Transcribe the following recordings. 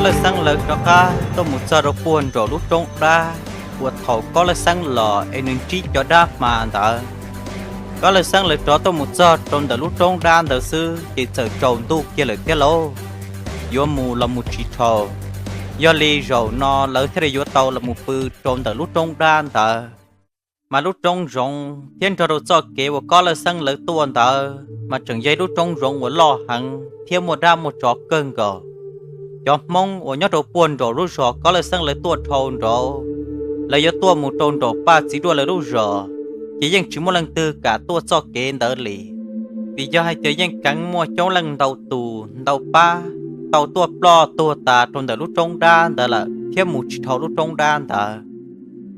Lawj Xeeb lawv rov qab tuaj mus txog rau puag nraum lub roob dab uas thaum Kob Lawj Xeeb los es nws ntsib cov dab hma ntawd. Kob Lawj Xeeb lawv rov tuaj mus txog rau ntawm lub roob dab ntawd xwb ces txawm tsaus ntuj kiag lawm thiab lauj. Yuav mus los mus tsis dhau, yog li zaum no lawv thiaj li yuav tau los mus pw rau ntawm lub roob dab ntawd. Mas lub roob zoov thiab nrog rau txoj kev uas Kob Lawj Xeeb lawv tuaj ntawd mas tseem yog ib lub roob zoov uas loj heev thiab muaj dab muaj tsov kawg nkaus. Cov Hmoob uas nyob rau puag nraum lub zos Kob Lawj Xeeb lawv tuaj dhau nraud, lawv yuav tuaj mus rau nraum Paj Txiv Duaj lawv lub zos, ces yeej tsis muaj leej twg kam tuaj txoj kev ntawd li. Vim yog hais tias yeej kheev muaj coob leej ntau tus ntau pab tau tuaj ploj tuag tas rau ntawm lub roob dab ntawd lawm thiab mus tsis dhau lub roob dab ntawd,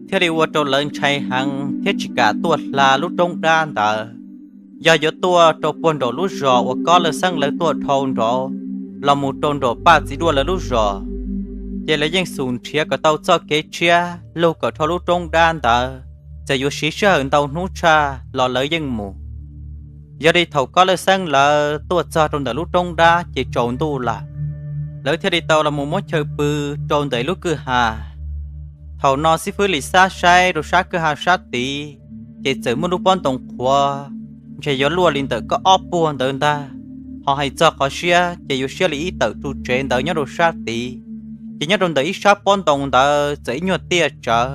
thiaj li ua rau lawv ntshai heev thiab tsis kam tuaj hla lub roob dab ntawd. Yog yuav tuaj rau puag nraum lub zos uas Kob Lawj Xeeb lawv tuaj dhau nraud los mus rau nraum Paj Txiv Duaj lawv lub zos, ces lawv yeej xub nrhiav kom tau txoj kev tshiab lug kom dhau lub roob dab ntawd, txawm yuav siv sij hawm ntau hnub tshaj los lawv yeej mus. Yog li thaum Kob Lawj Xeeb lawv tuaj txog rau ntawm lub roob dab ces tsaus ntuj lawm, lawv thiaj li tau los mus muab chaw pw rau ntawm lub kwj ha. Thaum no xib fwb Lis Xab saib rau sab kwj ha sab tid, ces txawm muaj lub pob ntoo qhuav, ntshe yuav luaj li ntawm koj ob puag ntawd ntag. Ho hais txog qhov siab ces yuav siab li ib tawm ru tsev ntawd nyob rau sab tid. Ces nyob rau ntawm ib sab pob ntoo ntawd txawm ib nyuag tiaj tsawv.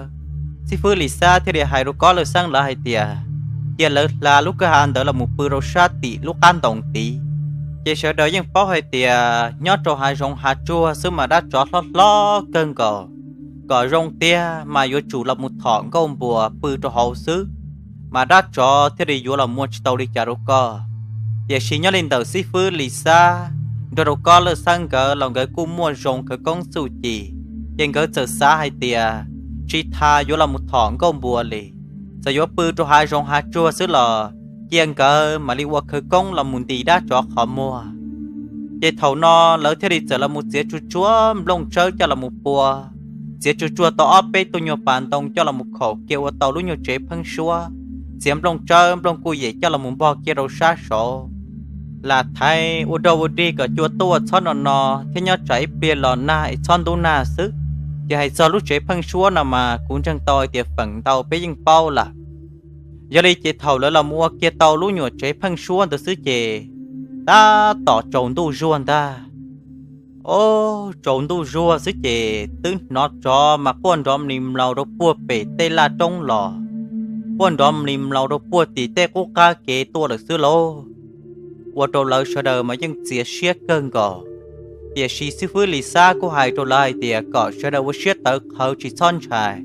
Xib fwb Lis Xab thiaj li hais rau Kob Lawj Xeeb lawv hais tias, cia lawv hla lub kwj ha ntawd los mus pw rau sab tim lub qab ntoo tid. Ces sawv daws yeej paub hais tias nyob rau hav zoov hav tsuag xwb mas dab tsov hlob hlob kawg nkaus, kom zoo tiag mas yuav tsum los mus thom nkauj npuas pw rau hauv xwb, mas dab tsov thiaj li yuav los muaj tsis tau li cas rau koj. Tiam sis nyob li ntawm xib fwb Lis Xab nrog rau Kob Lawj Xeeb nkawd los nkawd kuj muaj zoo khawv koob txuj ci, ces nkawd txawm xav hais tias tsis tas yuav los mus thom nkauj npuas li, txawm yuav pw rau hav zoov hav tsuag xwb los cia nkawd mam li ua khawv koob los mus nti dab tsov qhov muag. Ces thaum no lawv thiaj li txawm los mus txiav tsuag tsuag nplooj tsawb coj los mus pua, txiav tsuag tsuag tau ob peb tug nyuag pas ntoo coj los mus khaum kiag ua tau lub nyuag tsev pheeb suab, txiav nplooj tsawb nplooj kuj yem coj los mus npog kiag rau sab saud, lam thaiv ua dog ua dig kom cua tuaj txhob no no thiab nyob tsam ib pliag los nag es txhob ntub nag xwb. Ces hais txog lub tsev pheeb suab no mas kuv ntseeg tau hais tias feem ntau peb yeej paub lawm. Yog li ces thaum lawv los mus ua kiag tau lub nyuam tsev pheeb suab ntawd xwb ces tab tom tsaus ntuj zuag ntag. Ob, tsaus ntuj zuag xwb ces twb hnov tsov mas quaj nrov mlis mlaus rau puag pem tej laj roob los, quaj nrov mlis mlaus rau puag tim tej qub qab kev tuaj lawm xwb lauj. Ua rau lawv sawv daws mas yeej txiav siab kawg nkaus. Tiam sis xib fwb Lis Xab kuj hais rau lawv hais tias kom sawv daws ua siab tawv qhawv tsis txhob ntshai.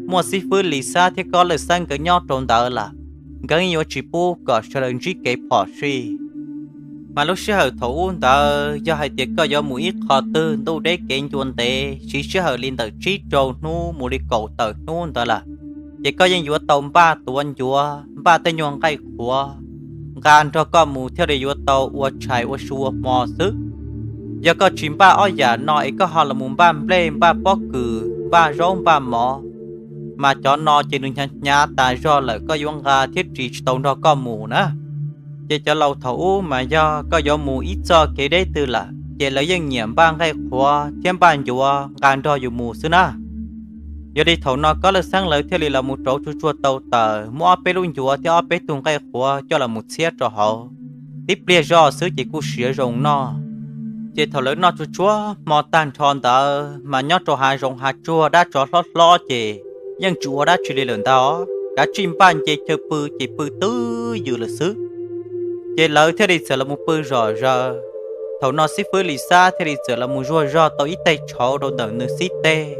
Muaj xib fwb Lis Xab thiab Kob Lawj Xeeb nkawd nyob rau ntawd lawm, nkawd yuav tsis pub kom sawv daws ntsib kev phom sij. Mas lub sij hawm thaum ub ntawd yog hais tias koj yuav mus ib qho twg ntuj deb kev ncua ntev siv sij hawm li ntawm tsib rau hnub mus li kaum tawm hnub ntawd lawm, ces koj yeej yuav tau npaj tuav ncuav, npaj tej nyuag nqaij qhuav nqa nrog koj mus thiaj li yuav tau ua tshais ua su ua hmo xwb. Yog koj tsis npaj ob yam no es koj ho los mus npaj nplej, npaj pob kws, npaj zaub, npaj mov, mas cov no ces nws hnyav hnyav tas zog lawm koj yuav nqa thiab ris tsis tau nrog koj mus na. Ces cov laus thaum ub mas yog koj yuav mus ib txoj kev deb twg lawm ces lawv yeej nyiam npaj nqaij qhuav thiab npaj ncuav nqa nrog yus mus xwb na. Yog li thaum no Kob Lawj Xeeb lawv thiaj li los mus rauv tsuag tsuag tau taws, muab ob peb lub ncuav thiab ob peb tug nqaij qhuav coj los mus txhiab rau hauv. Tib pliag zoj xwb ces kuj siav zoo noj. Ces thaum lawv noj tsuag tsuag hmo tag nrho ntawd mas nyob rau hav zoov hav tsuag dab tsov hlob hlob ces yeej tsis ua dab tsi li lawm ntag, kav tsij npaj nce chaw pw ces pw twb ywm lawm xwb. Ces lawv thiaj li txawm los mus pw zom zaws. Thaum no xib fwb Lis Xab thiaj li txawm los mus zuag zog tau ib teg tshauv rau ntawm nws xib teg.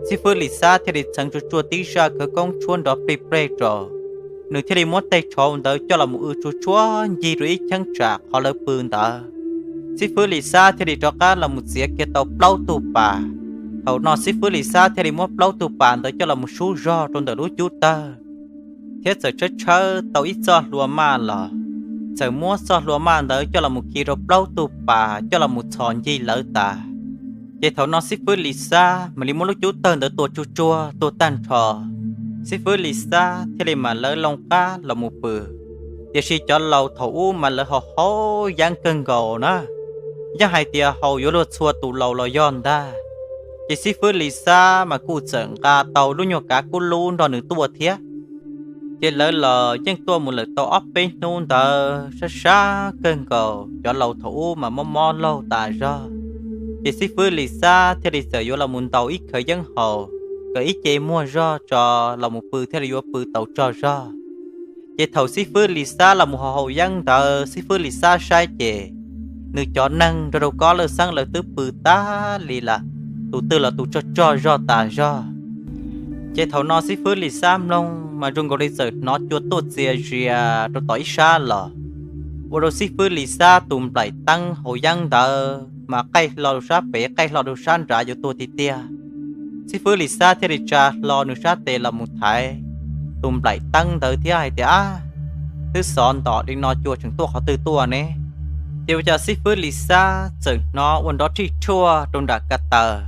Xib fwb Lis Xab thiaj li txheev tsuag tsuag tib zaj khawv koob tshuab nrov plig pleg rau, nws thiaj li muab teg tshauv ntawd coj los mus w tsuag tsuag ncig rau ib cheeb tsam qhov lawv pw ntawd. Xib fwb Lis Xab thiaj li rov qab los mus txiav kiag tau plaub tug pas. Thaum no xib fwb Lis Xab thiaj li muab plaub tug pas ntawd coj los mus sub zog rau ntawm lub cub tawg, thiab txawm tshawb tshawb tau ib txoj hlua maj los, txawm muab txoj hlua maj ntawd coj los mus khi rau plaub tug pas coj los mus txhos ncig lawv tas. Ces thaum no xib fwb Lis Xab mam li muab lub cub tawg ntawd tua tsuag tsuag tuag tag nrho. Xib fwb Lis Xab thiaj li mam lawv loo qab los mus pw. Tiam sis cov laus thaum ub mas lawv ho haub yeeb kawg nkaus na. yeej hais tias haus yuav luag txhua tus laus los yog ntag. Ces xib fwb Lis Xab mas kuj txawm nqa tau lub nyuag kav kub lub nrog nws tuaj thiab. Ces lawv los yeej tuaj mus lawm tau ob peb hnub ntawd sab sab kawg nkaus, cov laus thaum ub mas mob mob laug tas zog. Ces xib fwb Lis Xab thiaj li txawm yuav los mus ntaus ib khawv yeeb haus, kom ib ce muag zog tso los mus pw thiaj li yuav pw tau tsaug zog. Ces thaum xib fwb Lis Xab los mus haus haus yeeb ntawd xib fwb Lis Xab saib ces nws cov neeg nrog rau Kob Lawj Xeeb lawv twb pw tag li lawm, tus twg los tus tsaug tsaug zog tas zog. Ces thaum no xib fwb Lis Xab mloog mas zoo nkaus li txawm hnov cua tuaj txias zias rau tom ib sab los, ua rau xib fwb Lis Xab tus nplaim teeb haus yeeb ntawd mas qaij hlo rau sab pem qaij hlo rau sab nrad yuav tuag tiag tiag. Xib fwb Lis Xab thiaj li tsa hlo nws sab tes los mus thaiv tus nplaim teeb ntawd thiab hais tias, Ab, twb xov ntom li no cua tseem tuaj qhov twg tuaj ne? Ces ua cas xib fwb Lis Xab txawm hnov ua nrov rhij rhuaj rau nram ka taws,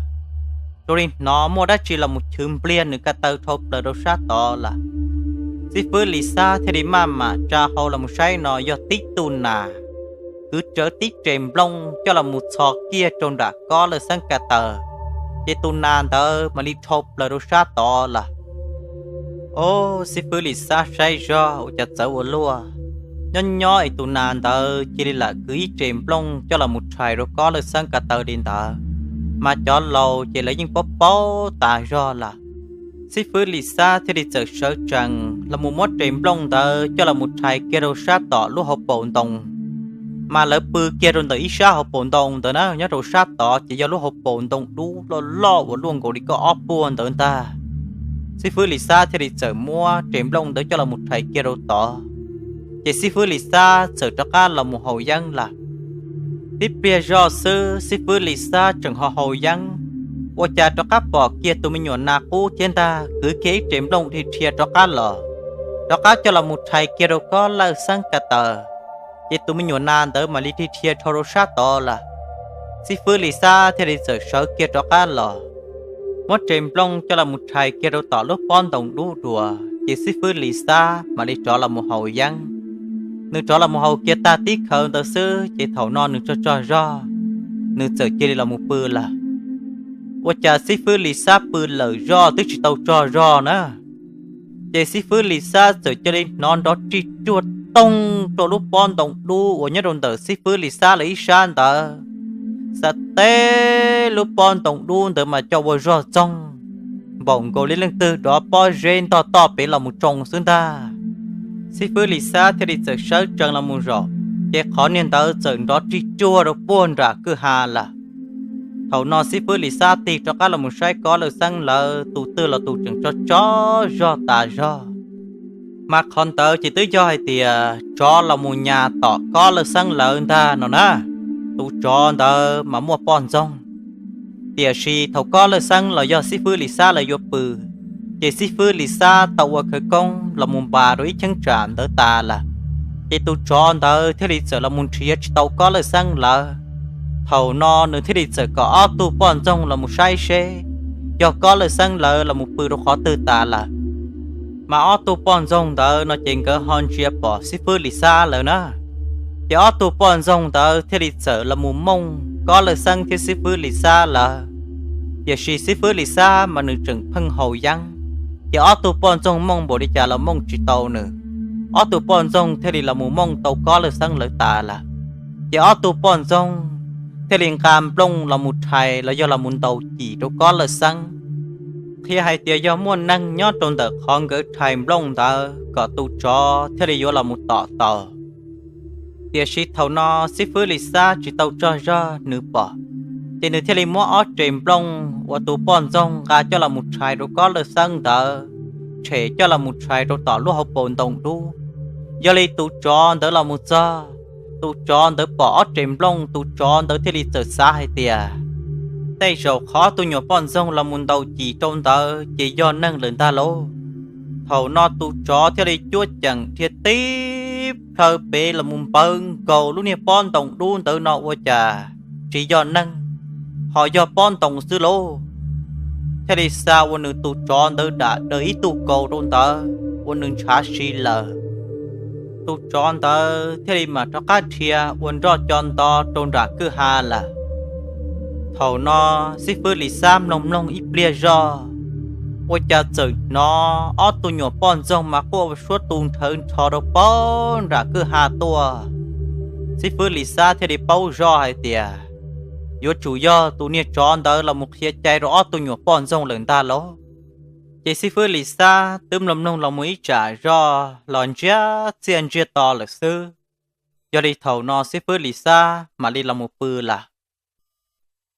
zoo li hnov muaj dab tsi los mus chwv npliag nws ka taw dhau plaws rau sab tod lawm. Xib fwb Lis Xab thiaj li maj mam tsa hau los mus saib no yog tib tug nas kwv rawv tib re nplooj coj los mus txhos kiag rau nram Kob Lawj Xeeb ka taws, ces tus nas ntawd mam li dhau plaws rau sab tod lawm. Ob, xib fwb Lis Xab saib zog ua cas txawv ua luaj, nyob nyob es tus nas ntawd cia li lam kwv ib re nplooj coj los mus rhais rau Kob Lawj Xeeb ka taws li ntawd, mas cov laus ces lawv yeej paub paub tas zog lawm. Xib fwb Lis Xab thiaj li txawm sawv tsees los mus muab re nplooj ntawd coj los mus rhais kiag rau sab tom lub hauv paus ntoo, mas lawv pw kiag rau ntawm ib sab hauv paus ntoo ntawd na, nyob rau sab tod ces yog lub hauv paus ntoo dub loj loj uas luaj nkaus li koj ob puag ntawd ntag. Xib fwb Lis Xab thiaj li txawm muab re nplooj ntawd coj los mus rhais kiag rau tod, ces xib fwb Lis Xab txawm rov qab los mus haus yeeb lawm. Tib pliag zoj xwb xib fwb Lis Xab tseem ho haus yeeb, ua cas rov qab pom kiag tus me nyuam nas qub thiab ntag kwv kiag ib re nplooj dhia dhia rov qab los, rov qab coj los mus rhais kiag rau Kob Lawj Xeeb ka taws, ces tus me nyuam nas ntawd mam li dhia dhia dhau rau sab tod lawm. Xib fwb Lis Xab thiaj li txawm sawv kiag rov qab los, muab re nplooj coj los mus rhais kiag rau tom lub pob ntoo dub dua, ces xib fwb Lis Xab mam li rov los mus haus yeeb. Nws rov los mus haus kiag tag tib khawv ntawd xwb ces thaum no nws tsaug tsaug zog, nws txawm cia li los mus pw lawm. Ua cas xib fwb Lis Xab pw lawm zog twb tsis tau tsaug zog na, ces xib fwb Lis Xab txawm cia li hnov nrov rhij rhuaj toog rau lub pob ntoo dub uas nyob rau ntawm xib fwb Lis Xab lawv ib sab ntawd. Xav teb lub pob ntoo dub ntawd mas coj ua zog txoog, npaum nkaus li leej twg dov pob zeb ntog toj pem los mus tsoo xwb ntag. Xib fwb Lis Xab thiaj li txawm sawv tsees los mus zaum, ces qhov niag ntawd txawm nrov rhij rhuaj rau puag nram kwj ha lawm. Thaum no xib fwb Lis Xab tig rov qab los mus saib Kob Lawj Xeeb lawv tus twg los tus tseem tsaug tsaug zog tas zog. Mas qhov ntawd ces twb yog hais tias tsov los mus nyas tom Kob Lawj Xeeb lawv ntag no na. Tus tsov ntawd mas muaj poj ntxoog, tiam sis thaum Kob Lawj Xeeb los yog xib fwb Lis Xab lawv yuav pw, ces xib fwb Lis Xab tau ua khawv koob los mus npas rau ib cheeb tsam ntawd tas lawm, ces tus tsov ntawd thiaj li txawm los mus nrhiav tsis tau Kob Lawj Xeeb lawv. Thaum no nws thiaj li txawm kom ob tug poj ntxoog los mus saib seb yog Kob Lawj Xeeb lawv los mus pw rau qhov twg tas lawm. Mas ob tug poj ntxoog ntawd no ces nkawd ho ntsia pom xib fwb Lis Xab lawv na. Ces ob tug poj ntxoog ntawd thiaj li txawm los mus mooj Kob Lawj Xeeb thiab xib fwb Lis Xab lawv. Tiam sis xib fwb Lis Xab mas nws tseem pheej haus yeeb, ces ob tug poj ntxoog mooj npaum li cas los mooj tsis tau nws. Ob tug poj ntxoog thiaj li los mus mooj tau Kob Lawj Xeeb lawv tas lawm. Ces ob tug poj ntxoog thiaj li nqa nplooj los mus rhais los yog los mus ntaus cim rau Kob Lawj Xeeb, qhia hais tias yog muaj neeg nyob rau ntawm qhov nkawd rhais nplooj ntawd kom tus tsov thiaj li yuav los mus tom tau. Tiam sis thaum no xib fwb Lis Xab tsis tau tsaug zog nws pom, ces nws thiaj li muab ob re nplooj uas tus poj ntxoog nqa coj los mus rhais rau Kob Lawj Xeeb ntawd tshem coj los mus rhais rau tom lub hauv paus ntoo dub. Yog li tus tsov ntawd los mus txog, tus tsov ntawd pom ob re nplooj, tus tsov ntawd thiaj li txawm xav hais tias tej zaum qhov tus nyuam poj ntxoog los mus ntaus cim rau ntawd ces yog neeg lawm ntag lauj. Thaum no tus tsov thiaj li cuab ceem dhia tib plhaw pem los mus npawv nkaus lub niag pob ntoo dub ntawd no ua cas tsis yog neeg, ho yog pob ntoo xwb lauj. Thiaj li xa ua nws tus tsov ntawd dam daws ib tug kaus rau ntawd ua nws ntshav si lawm. tus tsov ntawd thiaj li mam rov qab dhia ua nroj co nto rau nram kwj ha lawm. Thaum no xib fwb Lis Xab mloog mloog ib pliag zog, ua cas txawm hnov ob tug nyuam poj ntxoog mas quaj suab tu nthawv nrho rau pem nram kwj ha tuaj. Xib fwb Lis Xab thiaj li paub zog hais tias yuav tsum yog tus niag tsov ntawd los mus qhia cai rau ob tug nyuam poj ntxoog lawm ntag lauj. Ces xib fwb Lis Xab twb mloog mloog los mus ib tsam zog los ntsiag txiaj ntsiag to lawm xwb. Yog li thaum no xib fwb Lis Xab mam li los mus pw lawm.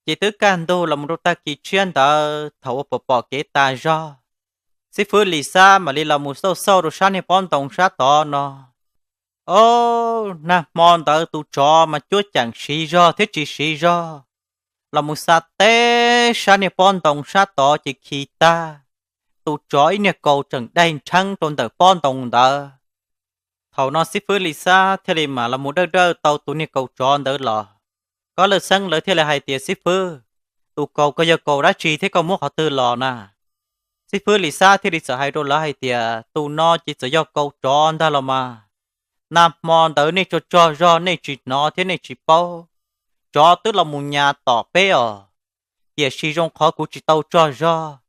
Ces twb kaj ntug los mus rau tag kis tshiab ntawd, thaum uas pom pom kev tas zog, xib fwb Lis Xab mam li los mus xauj xauj rau sab niag pob ntoo sab tod no. Ob, nag hmo ntawd tus tsov mas cuab ceem siv zog thiab tsis siv zog, los mus xa teb sab niag pob ntoo sab tod ces khi tag, tus tsov ib niag kaus tseem daig nrheeb rau ntawm pob ntoo ntawd. Thaum no xib fwb Lis Xab thiaj li mam los mus dawj dawj tau tus niag kaus tsov ntawd los. Kob Lawj Xeeb lawv thiaj li hais tias, Xib fwb, tus kaus ko yog kaus dab tsi thiab koj muab qhov twg los na? Xib fwb Lis Xab thiaj li txawm hais rau lawv hais tias, Tus no ces txawm yog kaus tsov ntag los mas. Nag hmo ntawd nej tsaug tsaug zog nej tsis hnov thiab nej tsis paub, tsov twb los mus nyas tom peb os. Tiam sis zoo qhov kuv tsis tau tsaug zog,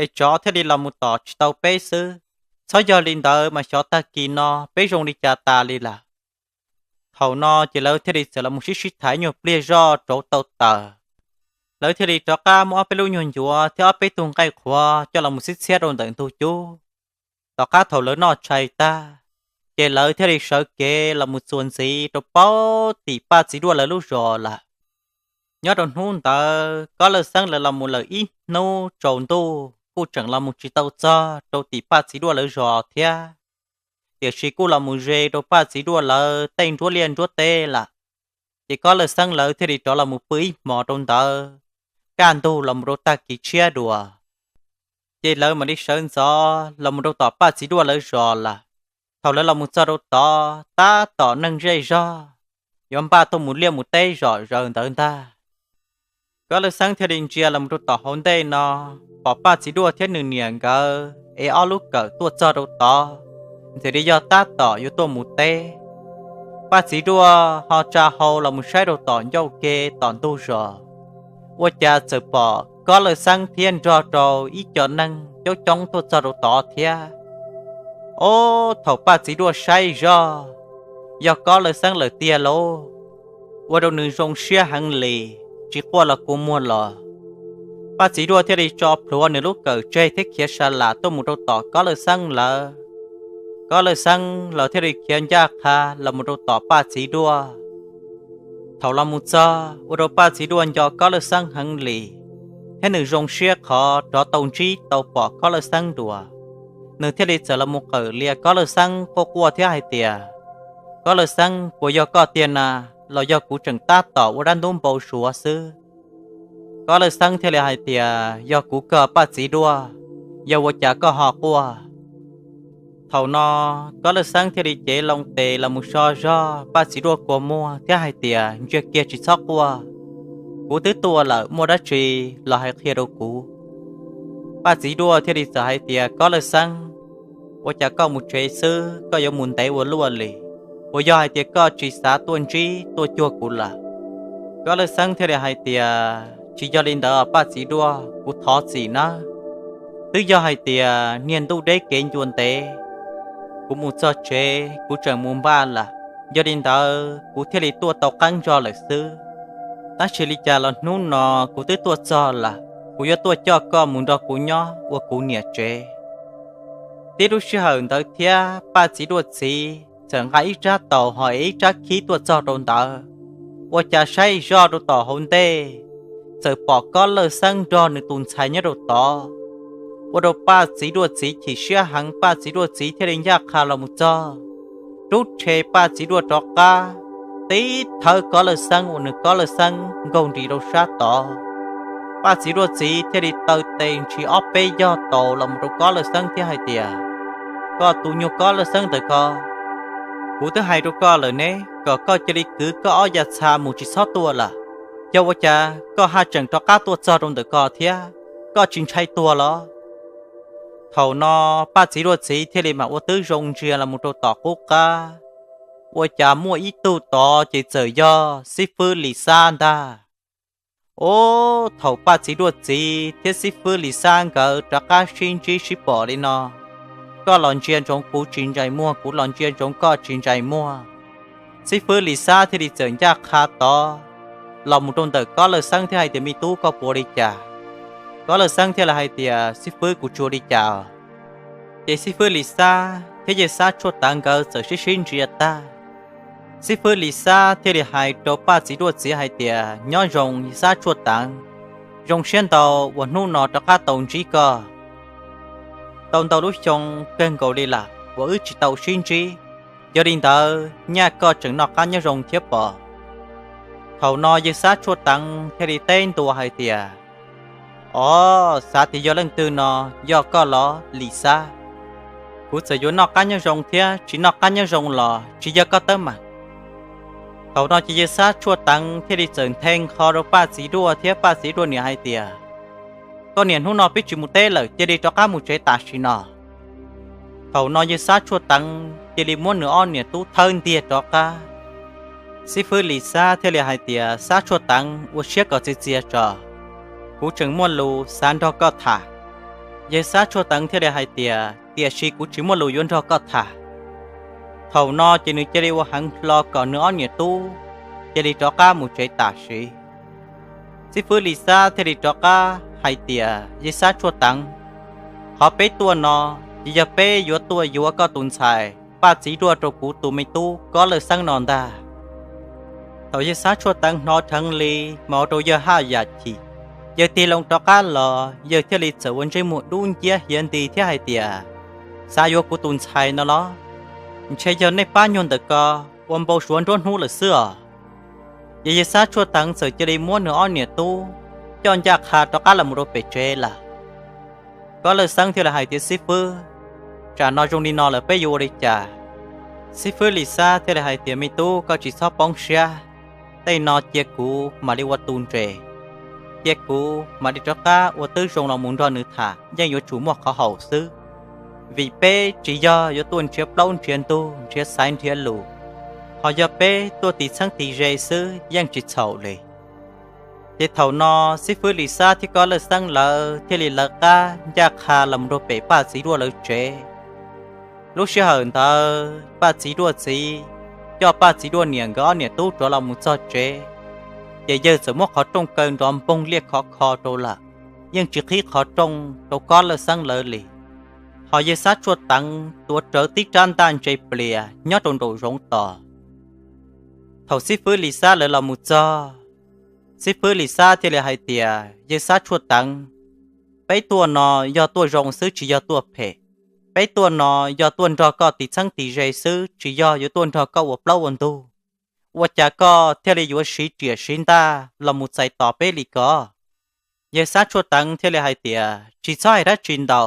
es tsov thiaj li los mus tom tsis tau peb xwb. Txhob yog li ntawd mas xyov tag kis no peb zoo li cas tas li lawm. Thaum no ces lawv thiaj li txawm los mus sib sib tham nyuag pliag zoj rauv tau taws, lawv thiaj li rov qab muab ob peb lub nyuag ncuav thiab ob peb tug nqaij qhuav coj los mus txhiab txhiab rau ntawm ntug cub. Tom qab thaum lawv noj tshais tag, ces lawv thiaj li sawv kev los mus txuas ntxiv rau pem tim Paj Txiv Duaj lawv lub zos lawm. Nyob rau hnub ntawd Kob Lawj Xeeb lawv los mus lawm ib hnub tsaus ntuj kuj tseem los mus tsis tau txog rau tim Paj Txiv Duaj lawv zos thiab, tiam sis kuj los mus ze rau Paj Txiv Duaj lawv tej nruab liaj nruab teb lawm. Ces Kob Lawj Xeeb lawv thiaj li rov los mus pw ib hmos rau ntawd, kaj ntug los mus rau tag kis tshiab dua. Ces lawv mam li sawv ntxov los mus rau tom Paj Txiv Duaj lawv zos lawm. Thaum lawv los mus txog rau tod tab tom neeg zej zog yuav npaj tuaj mus liaj mus teb zom zaws ntawd ntag. Kob Lawj Xeeb thiaj li ntsia los mus rau tom hauv ntej no, pom Paj Txiv Duaj thiab nws niam nkawd ev ob lub kawm tuaj txog rau tod, ntxim li yog tab tom yuav tuaj mus teb. Paj Txiv Duaj ho tsa hau los mus saib rau tom ncauj ke tom ntug zos, ua cas txawm pom Kob Lawj Xeeb thiab nrog rau ib co neeg coob coob tuaj txog rau tod thiab. Ob, thaum Paj Txiv Duaj saib zoj, yog Kob Lawj Xeeb lawm tiag lauj, ua rau nws zoo siab heev li, tsis quaj los kua muag los. Paj Txiv Duaj thiaj li tso plhuav nws lub kawm tseg thiab khiav sa lam tuaj mus rau tom Kob Lawj Xeeb lawv. Kob Lawj Xeeb lawv thiaj li khiav ncaj qha los mus rau tom Paj Txiv Duaj. Thaum los mus txog ua rau Paj Txiv Duaj nco Kob Lawj Xeeb heev li, thiab nws zoo siab qhov rov tau ntsib tau pom Kob Lawj Xeeb dua. Nws thiaj li txawm los mus qawm lias Kob Lawj Xeeb quaj quaj thiab hais tias, Kob Lawj Xeeb, puas yog koj tiag na, los yog kuv tseem tab tom ua dab ntub npau suav xwb? Kob Lawj Xeeb thiaj li hais tias, Yog kuv kawg Paj Txiv Duaj, yog ua cas koj ho quaj? Thaum no Kob Lawj Xeeb thiaj li cev loo tes los mus so zog Paj Txiv Duaj kua muag thiab hais tias, Ntsia kiag tsis txhob quaj, kuv twb tuaj lawm, muaj dab tsi los hais qhia rau kuv. Paj Txiv Duaj thiaj li txawm hais tias, Kob Lawj Xeeb, ua cas koj mus tsev xwb koj yuav mus ntev ua luaj li? Puas yog hais tias koj tsis xav tuaj ntsib tuaj cuag kuv lawm? Kob Lawj Xeeb thiaj li hais tias, Tsis yog li ntawd Paj Txiv Duaj, kuv thov txim nawb. Twb yog hais tias niag ntuj deb kev ncua ntev, kuv mus txog tsev kuv tseem mus npaj lawm, yog li ntawd kuv thiaj li tuaj tau qeeb zog lawm xwb. Tab sis li cas los hnub no kuv twb tuaj txog lawm, kuv yuav tuaj coj koj mus nrog kuv nyob ua kuv niam tsev. Tib lub sij hawm ntawd thiab Paj Txiv Duaj txiv txawm nqa ib rab taus ho ev ib rab khib tuaj txog rau ntawd. Ua cas saib zoj rau tom hauv ntej, txawm pom Kob Lawj Xeeb nrog nws tus ntxhais nyob rau tod. Ua rau Paj Txiv Duaj txiv chim siab heev, Paj Txiv Duaj txiv thiaj li ncaj qha los mus txog, rub rhe Paj Txiv Duaj rov qab, tib thawb Kob Lawj Xeeb uas nws Kob Lawj Xeeb nkaug nris rau sab tod. Paj Txiv Duaj txiv thiaj li taw tes ntshis ob peb yog taus los mus rau Kob Lawj Xeeb thiab hais tias, Koj tus nyuag Kob Lawj Xeeb ntawm ko, kuv twb hais rau koj lawm ne, kom koj cia li kwv koj ob yav txha mus tsis txhob tuaj lawm. Yog ua cas koj haj tseem rov qab tuaj txog rau ntawm ko thiab? Koj tsis ntshai tuag los? Thaum no Paj Txiv Duaj txiv thiaj li mam ua tib zoo ntsia los mus rau tom qub qab, ua cas muaj ib tug tod ces txawm yog xib fwb Lis Xab ntag. Ub, thaum Paj Txiv Duaj txiv thiab xib fwb Lis Xab nkawd rov qab sib ntsib sib pom li no, koj los ntsia ntsoov kuv tsis ntsais muag, kuv los ntsia ntsoov koj tsis ntsais muag, xib fwb Lis Xab thiaj li txawm ncaj qha tod los mus rau ntawm Kob Lawj Xeeb thiab hais tias, Me tub, koj puas ua li cas? Kob Lawj Xeeb thiaj li hais tias, Xib fwb, kuv tsis ua li cas. Ces xib fwb Lis Xab thiab yawg Xab Tshuaj Teev nkawd txawm sib sib ntsia tag. Xib fwb Lis Xab thiaj li hais rau Paj Txiv Duaj txiv hais tias, Nyob zoo yawg Xab Tshuaj Teev, zoo siab ntau uas hnub no rov qab tau ntsib koj. Tau ntau lub xyoo kawg nkaus li lawm uas wb tsis tau sib ntsib, yog li ntawd nyaj koj tseem noj qab nyob zoo thiab pob? Thaum no yawg Xab Tshuaj Teev thiaj li teb ntua hais tias, Ob, xav tias yog leej twg no, yog koj los Lis Xab? Kuv txawm yuav noj qab nyob zoo thiab tsis noj qab nyob zoo los tsis yog koj teeb meem. Thaum no ces yawg Xab Tshuaj Teev thiaj li txawm nthe nqho rau Paj Txiv Duaj thiab Paj Txiv Duaj niam hais tias, Koj niam, hnub no peb tsis mus teb lawm, cia li rov qab mus tsev tam sim no. Thaum no yawg Xab Tshuaj Teev cia li muab nws ob niam tub thawb ntiag rov qab. Xib fwb Lis Xab thiaj li hais tias, Xab Tshuaj Teev, ua siab kom txias txias tso, kuv tseem muaj lus xav nrog koj tham. Yawg Xab Tshuaj Teev thiaj li hais tias, Tiam sis kuv tsis muaj lus yuav nrog koj tham. Thaum no ces nws cia li ua heev hlo kom nws ob niam tub cia li rov qab mus tsev tam sim. Xib fwb Lis Xab thiaj li rov qab hais tias, Yawg Xab Tshuaj Teev, qhov peb tuaj no ces yog peb yuav tuaj yuav koj tus ntxhais Paj Txiv Duaj rau kuv tus me tub Kob Lawj Xeeb no ntag. Thaum yawg Xab Tshuaj Teev hnov dheev li mas ua rau yawg haj yam chim. Yawg tig loo rov qab los, yawg thiaj li txawm ua ntsej muag dub nciab hiav nti thiab hais tias, Xav yuav kuv tus ntxhais no los? Ntshe yog nej pab nyuag ntawm ko ua npau suav nruab hnub lawm xwb os. Ces yawg Xab Tshuaj Teev txawm cia li muab nws ob niam tub coj ncaj qha rov qab los mus rau pem tsev lawm. Kob Lawj Xeeb thiaj li hais tias, Xib fwb, tsam no zoo li no lawm peb yuav ua li cas? Xib fwb Lis Xab thiaj li hais tias, Me tub, koj tsis txhob poob siab, tej no cia kuv mam li ua tu ntses, cia kuv mam li rov qab ua tib zoo los mus nrog nws tham, yeej yuav tsum muaj qhov haum xwb. Vim peb tsis yog yuav tuaj nrhiav plaub nrhiav ntug, nrhiav xaiv nrhiav lus, ho yog peb tuaj tis txheeb tis ze xwb yeej tsis txhaum li. Ces thaum no xib fwb Lis Xab thiab Kob Lawj Xeeb lawv thiaj li lawv qab ncaj qha los mus rau pem Paj Txiv Duaj lawv tsev. Lub sij hawm ntawd Paj Txiv Duaj txiv coj Paj Txiv Duaj niam nkawd ob niam tub rov los mus txog tsev, ces yawg txawm muab qhov rooj kaw nrov npoog liaj khov kho rau lawm, yeej tsis qhib qhov rooj rau Kob Lawj Xeeb lawv li. Ho yawg Xab Tshuaj Teev tuav rawv tib rab ntaj ntse plias nyob rau nraum zoov tos. Thaum xib fwb Lis Xab lawv los mus txog, xib fwb Lis Xab thiaj li hais tias, Yawg Xab Tshuaj Teev, peb tuaj no yog tuaj zoo xwb tsis yog tuaj phem. Peb tuaj no yog tuaj nrog koj tis txheeb tis ze xwb tsis yog yuav tuaj nrog koj ua plaub ua ntug. Ua cas koj thiaj li yuav siv riam siv ntaj los mus txais tos peb li ko? Yawg Xab Tshuaj Teev thiaj li hais tias, Tsis txhob hais dab tsi ntau.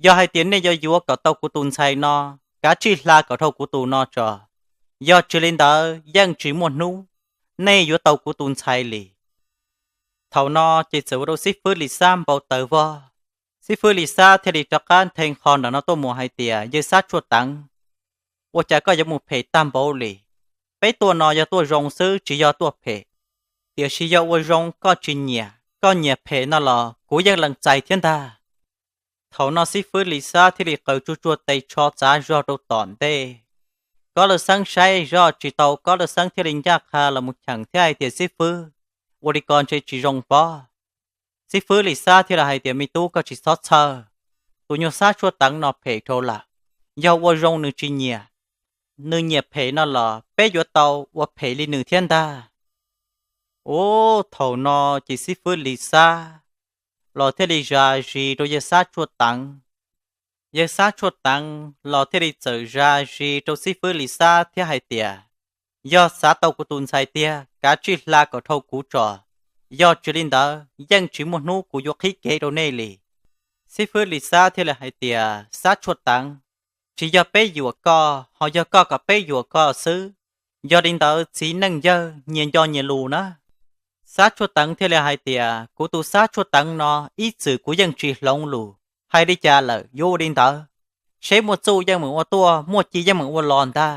Yog hais tias nej yuav yuav kom tau kuv tus ntxhais no, kav tsij hla kom dhau kuv tus no tso. Yog tsis li ntawd yeej tsis muaj hnub nej yuav tau kuv tus ntxhais li. Thaum no ces txawm ua rau xib fwb Lis Xab npau taws vog. Xib fwb Lis Xab thiaj li rov qab nthe nqho nram no tuaj mus hais tias, Yawg Xab Tshuaj Teev, ua cas koj yuav mus phem tag npaum li? Peb tuaj no yog tuaj zoo xwb tsis yog tuaj phem. Tiam sis yog ua zoo koj tsis nyiam, koj nyiam phem no los kuv yeej lees txais thiab ntag. Thaum no xib fwb Lis Xab thiaj li qaws tsuag tsuag tes tsho txav zog rau tom ntej. Kob Lawj Xeeb saib zoj tsis tau, Kob Lawj Xeeb thiaj li ncaj qha los mus cheem thiab hais tias, Xib fwb, ua li ko ntshe tsis zoo pob. Xib fwb Lis Xab thiaj li hais tias, Me tub, koj tsis txhob txhawj. Tus nyuag Xab Tshuaj Teev no phem dhau lawm. Yog ua zoo nws tsis nyiam, nws nyiam phem no los peb yuav tau ua phem li nws thiab ntag. Ub, thaum no ces xib fwb Lis Xab los thiaj li zaj zis rau yawg Xab Tshuaj Teev. Yawg Xab Tshuaj Teev los thiaj li txawm zaj zis rau xib fwb Lis Xab thiab hais tias, Yog xav tau kuv tus ntxhais tiag, kav tsij hla kom dhau kuv tso. Yog tsis li ntawd yeej tsis muaj hnub kuv yuav qhib kev rau nej li. Xib fwb Lis Xab thiaj li hais tias, Xab Tshuaj Teev, tsis yog peb yuam koj, ho yog koj kom peb yuam koj xwb. Yog li ntawd txiv neej yawg nyias nco nyias lus na. Xab Tshuaj Teev thiaj li hais tias, Kuv tus Xab Tshuaj Teev no ib txwm kuv yeej tsis hloov lus. Hais li cas lawm yuav ua li ntawd, seb muaj txuj yeej meem ua tuaj, muaj ci yeej meem ua los ntag.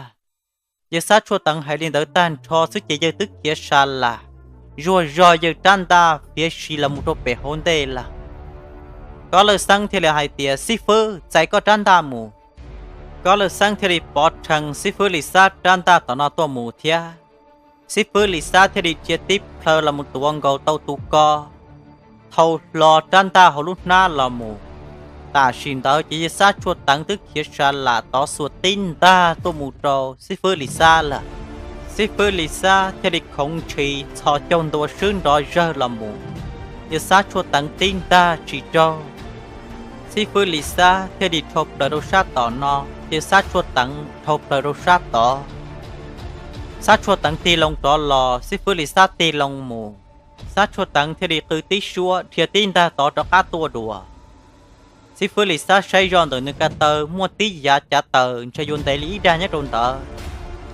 Yawg Xab Tshuaj Teev hais li ntawd tag nrho xwb ces yawg twb khiav sa las, zuag zog yawg rab ntaj fiav si los mus rau pem hauv ntej lawm. Kob Lawj Xeeb thiaj li hais tias, Xib fwb, txais koj rab ntaj mus. Kob Lawj Xeeb thiaj li pov rhees Xib fwb Lis Xab rab ntaj tom no tuaj mus thiab. Xib fwb Lis Xab thiaj li dhia tib plhaw los mus tuav nkaus tau tus ko, thau hlo rab ntaj hauv lub hnab los mus. Tam sim ntawd ces yawg Xab Tshuaj Teev twb khiav sa las tod xuas tib ntaj tuaj mus rau xib fwb Lis Xab lawm. Xib fwb Lis Xab thiaj li khoov ntshis txhos caug ntua swb nrov zawg los mus, yawg Xab Tshuaj Teev tib ntaj tsis raug. Xib fwb Lis Xab thiaj li dhau plaws rau sab tom no, yawg Xab Tshuaj Teev dhau plaws rau sab tod. Xab Tshuaj Teev tig loo rov los, xib fwb Lis Xab tig loo mus. Xab Tshuaj Teev thiaj li qw tib suab dhia tib ntaj tod rov qab tuaj dua. Xib fwb Lis Xab saib zoj ntawm nws ko taw muaj tib yav cav taws ntshe yuav ntev li ib dag nyob rau ntawd.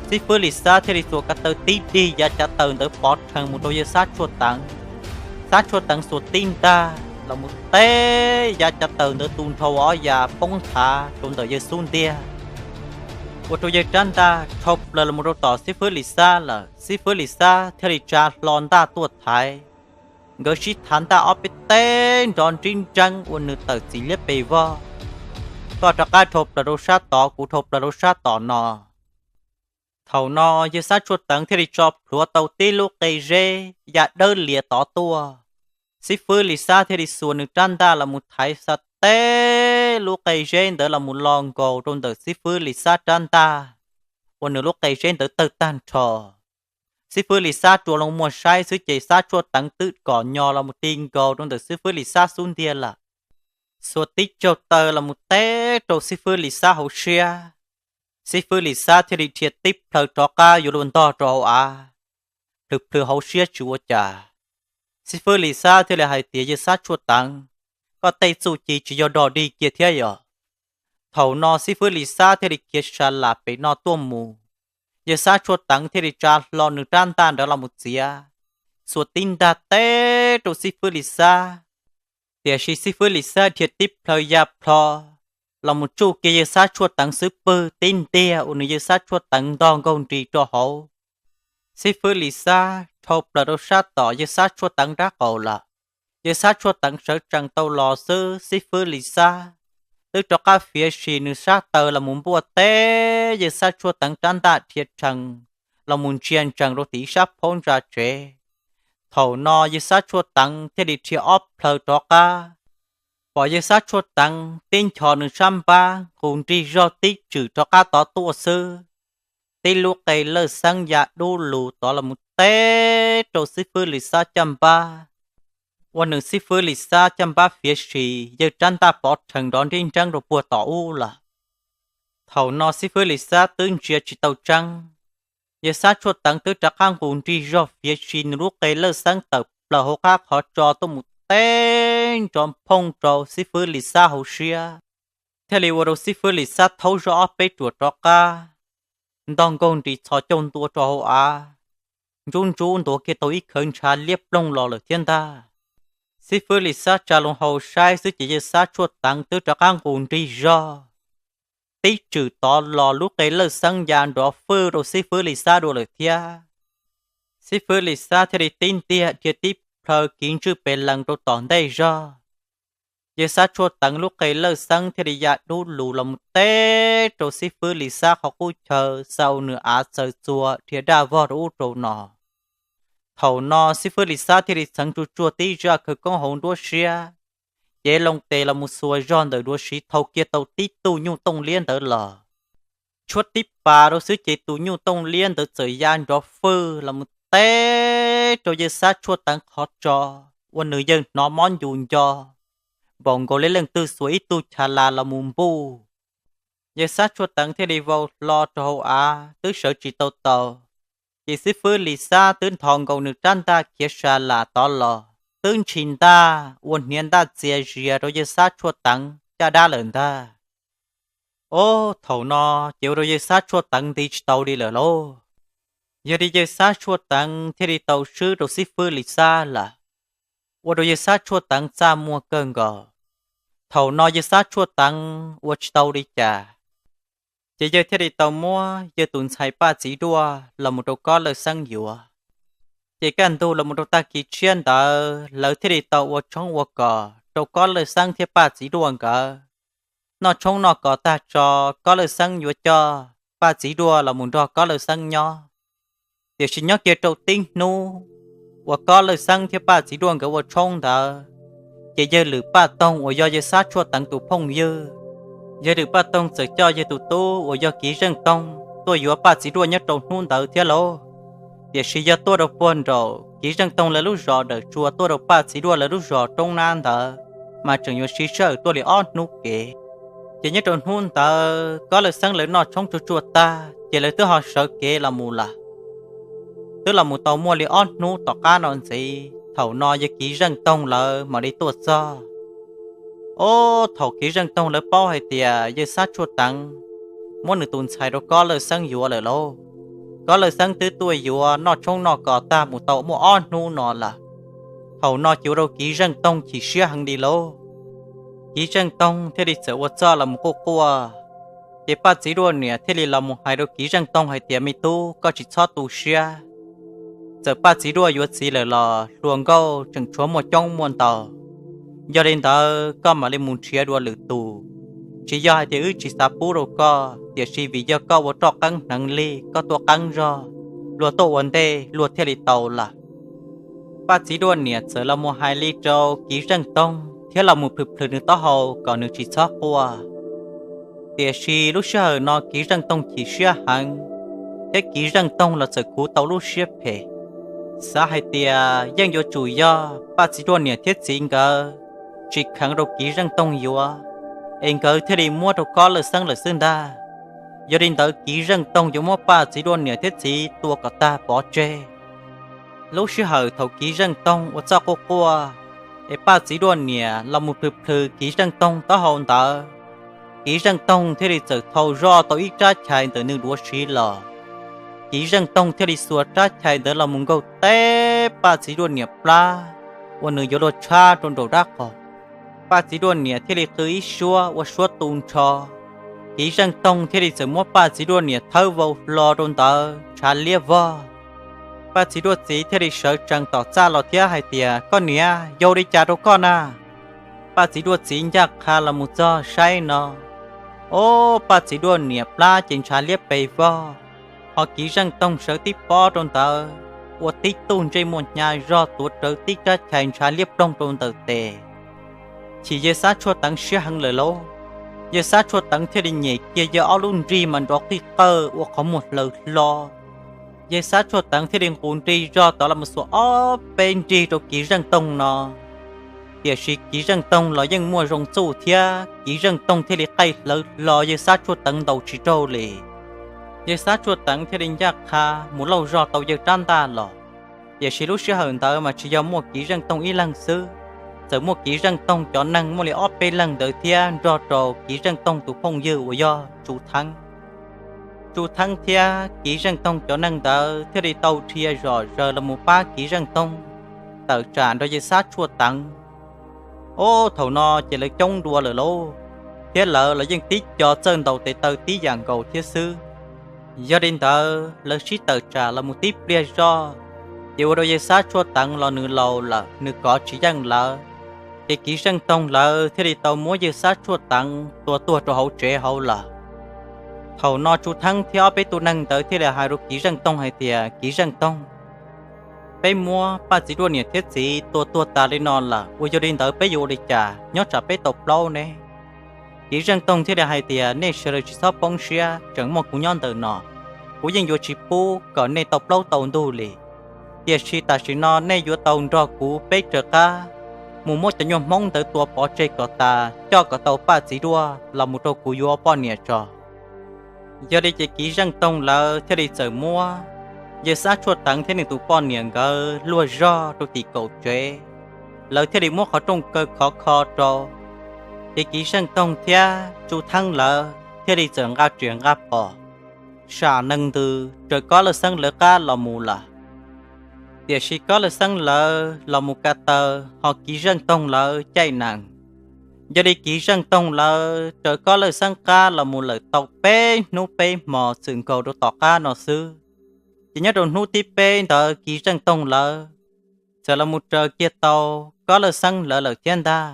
Xib fwb Lis Xab thiaj li xuas ko taw tib dig yav cav taws ntawd pov rhees mus rau yawg Xab Tshuaj Teev. Xab Tshuaj Teev xuas tib ntaj los mus teb yav cav taws ntawd tu nrho ob yav poob thav rau ntawm yawg xub ntiag, ua rau yawg rab ntaj dhau plaws los mus rau tom xib fwb Lis Xab lawm. Xib fwb Lis Xab thiaj li tsa hlo ntaj tuaj thaiv. Nkawd sib thav ntaj ob peb teg nrov nrib nreeb ua nws tawm txim liab pes vog. Koj rov qab dhau plaws rau sab tod, kuv dhau plaws rau sab tom no. Thaum no yawg Xab Tshuaj Teev thiaj li tso plhuav tau tib lub qe zeb ya dawb lias tod tuaj. Xib fwb Lis Xab thiaj li xuas nws rab ntaj los mus thaiv xa teb lub qe zeb ntawd los mus lo nkaus rau ntawm xib fwb Lis Xab rab ntaj, ua nws lub qe zeb ntawd tawg tag nrho. Xib fwb Lis Xab rua loo muag saib xwb ces Xab Tshuaj Teev twb kom nyo los mus ti nkaus rau ntawm xib fwb Lis Xab xub ntiag lawm. Xuas tib caug taw los mus teb rau xib fwb Lis Xab hauv siab. Xib fwb Lis Xab thiaj li dhia tib plhaw rov qab yuav luag ntog rau hauv av, plhws plhws hauv siab tsis ua cas. Xib fwb Lis Xab thiaj li hais tias, Yawg Xab Tshuaj Teev, koj tej txuj ci tsis yog dog dig kiag thiab yom? Thaum no xib fwb Lis Xab thiaj li khiav sa lam pem no tuaj mus. Yawg Xab Tshuaj Teev thiaj li tsa hlo nws rab ntaj ntawd los mus txiav, xuas tib ntaj teb rau xib fwb Lis Xab. Tiam sis xib fwb Lis Xab dhia tib plhaw ya plho los mus tsuj kiag yawg Xab Tshuaj Teev xub pwg tib ntiag ua nws yawg Xab Tshuaj Teev ntog nkaug nris rau hauv. Xib fwb Lis Xab dhau plaws rau sab tom yawg Xab Tshuaj Teev nrab qaum lawm. Yawg Xab Tshuaj Teev sawv tsees tau los xwb, xib fwb Lis Xab twb rov qab fiav sim nws sab taw los mus npuaj teb yawg Xab Tshuaj Teev rab ntaj dhia rhees los mus ntsia ntsees rau tim ib sab phaub ntsa tsev. Thaum no yawg Xab Tshuaj Teev thiaj li dhia ob plhaw rov qab, pom yawg Xab Tshuaj Teev tib nchos nws sab npab nqus nrig zog tib tswm rov qab tod tuaj xwb. Tib lub qe lawj xeeb ya dub lus tod los mus teb rau xib fwb Lis Xab caj npab, ua nws xib fwb Lis Xab caj npab fiav sim, yawg rab ntaj pov rhees nrov nrib nreeb rau puag tom ub lawm. Thaum no xib fwb Lis Xab twb ntsia tsis tau tseeb, yawg Xab Tshuaj Teev twb rov qab nqus nrig zog fiav sim nws lub qe lawj xeeb tawm plaws hauv qab qhov tso tuaj mus teb nrov phooj rau xib fwb Lis Xab hauv siab, thiaj li ua rau xib fwb Lis Xab thaub zog ob peb ruam rov qab, ntog nkaug nris txhos caug ntua rau hauv av, ntsub ntsub ntuav kiag tau ib khawv ntshav liab ploog los lawm thiab ntag. Xib fwb Lis Xab tsa loo hau saib xwb ces yawg Xab Tshuaj Teev twb rov qab nqus nrig zog tib tswm tod los lub qe lawj xeeb ya nrov fwj rau xib fwb Lis Xab dua lawm thiab. Xib fwb Lis Xab thiaj li tib ntiag dhia tib plhaw kiv ntswj pes lees rau tom ntej zog. Yawg Xab Tshuaj Teev lub qe lawj xeeb thiaj li ya dub lus los mus teb rau xib fwb Lis Xab qhov qub chaw, xa ua nws av txaws txuas dhia daj vog rau ub rau no. Thaum no xib fwb Lis Xab thiaj li txheev tsuag tsuag tib zaj khawv koob hauv nruab siab, cev loo tes los mus xuas zog ntawm duav siv thau kiag tau tib tug nyuj tooj liab ntawd los. Tshuab tib pas rau xwb ces tus nyuj tooj liab ntawd txawm ya nrov fwj los mus teb rau yawg Xab Tshuaj Teev qhov tso, ua nws yawg hnov mob ncus nco, npaum nkaus li leej twg xuas ib tug chav las los mus npuj. Yawg Xab Tshuaj Teev thiaj li vau hlo rau hauv av twb sawv tsis tau taus. Ces xib fwb Lis Xab twb nthos nkaus nws rab ntaj khiav sa lam tod los, twb ntshis ntaj ua hniav ntaj txias zias rau yawg Xab Tshuaj Teev caj dab lawm ntag. Ob, thaum no ces ua rau yawg Xab Tshuaj Teev nti tsis tau li lawm lauj. Yog li yawg Xab Tshuaj Teev thiaj li tau swb rau xib fwb Lis Xab lawm, ua rau yawg Xab Tshuaj Teev txaj muag kawg nkaus. Thaum no yawg Xab Tshuaj Teev ua tsis tau li cas, ces yawg thiaj li tau muab yawg tus ntxhais Paj Txiv Duaj los mus rau Kob Lawj Xeeb yuav. Ces kaj ntug los mus rau tag kis tshiab ntawd lawv thiaj li tau ua tshoob ua kos rau Kob Lawj Xeeb thiab Paj Txiv Duaj nkawd noj tshoob noj kos tag tso, Kob Lawj Xeeb yuav coj Paj Txiv Duaj los mus nrog Kob Lawj Xeeb nyob. Tiam sis nyob kiag rau tib hnub uas Kob Lawj Xeeb thiab Paj Txiv Duaj nkawd ua tshoob ntawd, ces yawg Lwm Paj Toog uas yog yawg Xab Tshuaj Teev tus phooj ywg, yawg Lwm Paj Toog txawm coj yawg tus tub uas yog Kiv Zeej Toog tuaj yuav Paj Txiv Duaj nyob rau hnub ntawd thiab lauj. Tiam sis yog tuaj rau puag nraum Kiv Zeej Toog lawv lub zos Dawm Tsua tuaj rau Paj Txiv Duaj lawv lub zos Roob Nab ntawd, mas tseem yuav siv sij hawm tuaj li ob hnub kev. Ces nyob rau hnub ntawd Kob Lawj Xeeb lawv noj tshoob tsuag tsuag tag ces lawv twb ho sawv kev los mus lawm. Twb los mus tau muaj li ob hnub tom qab no ntxiv, thaum no yawg Kiv Zeej Toog lawv mam li tuaj txog. Ob, thaum Kiv Zeej Toog lawv paub hais tias yawg Xab Tshuaj Teev muab nws tus ntxhais rau Kob Lawj Xeeb yuav lawm lauj, Kob Lawj Xeeb twb tuaj yuav noj tshoob noj kos tag mus tau muaj ob hnub no lawm. Thaum no ces ua rau Kiv Zeej Toog chim siab heev li lauj. Kiv Zeej Toog thiaj li txawm ua txuj los mus quaj quaj. Ces Paj Txiv Duaj niam thiaj li los mus hais rau Kiv Zeej Toog hais tias, me tub, koj tsis txhob tu siab. Txawm Paj Txiv Duaj yuav txiv lawm los hluas nkauj tseem tshuav muaj coob muaj ntau. Yog li ntawd koj mam li mus nrhiav dua lwm tus. Tsis yog hais tias wb tsis xav pub rau koj, tiam sis vim yog koj ua roj qeeb hneev lig, koj tuaj qeeb zog, luag tuaj ua ntej luag thiaj li tau lawm. Paj Txiv Duaj niam txawm los mus hais li rau Kiv Zeej Toog thiab los mus plhws plhws nws taub hau kom nws tsis txhob quaj. Tiam sis lub sij hawm no Kiv Zeej Toog chim siab heev, thiab Kiv Zeej Toog los txawm khuv tau lub siab phem, xav hais tias yeej yuav tsum yog Paj Txiv Duaj niam thiab txiv nkawd tsis kheev rau Kiv Zeej Toog yuav, es nkawd thiaj li muab rau Kob Lawj Xeeb lawm xwb ntag. Yog li ntawd Kiv Zeej Toog yuav muab Paj Txiv Duaj niam thiab txiv tua kom tag pov tseg. Lub sij hawm thaum Kiv Zeej Toog ua txuj quaj quaj, es Paj Txiv Duaj niam los mus plhws plhws Kiv Zeej Toog taub hau ntawd, Kiv Zeej Toog thiaj li txawm thau zoj tau ib rab chais ntawm nws duav siv los. Kiv Zeej Toog thiaj li xuas rab chais ntawd los mus nkaug teb Paj Txiv Duaj niam plab uas nws yuav luag tshab rau nraum dab qhos. Paj Txiv Duaj niam thiaj li qw ib suab ua suab tu nrho. Kiv Zeej Toog thiaj li txawm muab Paj Txiv Duaj niam thawb vau hlo rau ntawd ntshav liab vog. Paj Txiv Duaj txiv thiaj li sawv tsees tom txaj los thiab hais tias, koj niam, yog ua li cas rau koj na? Paj Txiv Duaj txiv ncaj qha los mus txog saib no, ob, Paj Txiv Duaj niam plab ces ntshav liab pes vog, ho Kiv Zeej Toog sawv tib pob rau ntawd ua tib tug ntsej muag hnyav zog tuav rawv tib rab chais ntshav liab ploog rau ntawm tes. Chim yawg Xab Tshuaj Teev siab heev lawm lauj. Yawg Xab Tshuaj Teev thiaj li nyem kiag yawg ob lub nrig mas nrov qij qawj ua qhov muag hlaws hlo. Yawg Xab Tshuaj Teev thiaj li nqus nrig zog tod los mus xuas ob peb nrig rau Kiv Zeej Toog no. Tiam sis Kiv Zeej Toog los yeej muaj zoo txuj thiab, Kiv Zeej Toog thiaj li qaij hlawv hlo yawg Xab Tshuaj Teev ntaus tsis raug li. Yawg Xab Tshuaj Teev thiaj li ncaj qha mus lauj zog tau yawg rab ntaj los. Tiam sis lub sij hawm ntawd mas tsis yog muaj Kiv Zeej Toog ib leeg xwb, txawm muaj Kiv Zeej Toog cov neeg muaj li ob peb leeg ntawd thiab nrog rau Kiv Zeej Toog tus phooj ywg uas yog Tsu Theeb. Tsu Theeb thiab Kiv Zeej Toog cov neeg ntawd thiaj li tau dhia zom zaws los mus pab Kiv Zeej Toog tawm tsam nrog yawg Xab Tshuaj Teev. Ob, thaum no ces lawv coob dua lawm lauj, thiab lawv los yeej tib co txawj ntaus tes taw tib yam nkaus thiab xwb. Yog li ntawd lawv sib tawm tsam los mus tib pliag zog, ces ua rau yawg Xab Tshuaj Teev los nws laus lawm nws kov tsis yeej lawv. Ces Kiv Zeej Toog lawv thiaj li tau muab yawg Xab Tshuaj Teev tua tuag rau hauv tsev hauv lawm. Thaum no Tsu Theeb thiab ob peb tug neeg ntawd thiaj li hais rau Kiv Zeej Toog hais tias, Kiv Zeej Toog, peb muab Paj Txiv Duaj niam thiab txiv tua tuag tas li no lawm, uas yog li ntawd peb yuav ua li cas nyob tsam peb tau plaub ne? Kiv Zeej Toog thiaj li hais tias, nej sawv daws tsis txhob poob siab, tseem muaj kuv nyob ntawm no. Kuv yeej yuav tsis pub kom nej tau plaub tau ntug li. Tiam sis tam sim no nej yuav tau nrog kuv peb raws qab mus muab cov nyuag Hmoob ntawd tua pov tseg kom tas, coj kom tau Paj Txiv Duaj los mus rau kuv yuav poj niam tso. Yog li ces Kiv Zeej Toog lawv thiaj li txawm muab yawg Xab Tshuaj Teev thiab nws tus poj niam nkawd luag zog rau tim kaum tsev, lawv thiaj li muab qhov rooj kaw khov kho rau. Ces Kiv Zeej Toog thiab Tsu Theeb lawv thiaj li txawm nqa riam nqa phom sam nees ntws raws Kob Lawj Xeeb lawv qab los mus lawm. Tiam sis Kob Lawj Xeeb lawv los mus ka taw, ho Kiv Zeej Toog lawv caij nees. Yog li Kiv Zeej Toog lawv raws Kob Lawj Xeeb qab los mus lawm tau peb hnub peb hmo txwm nkaus rau tom qab no xwb, ces nyob rau hnub thib peb ntawd Kiv Zeej Toog lawv txawm los mus raws kiag tau Kob Lawj Xeeb lawv lawm thiab ntag.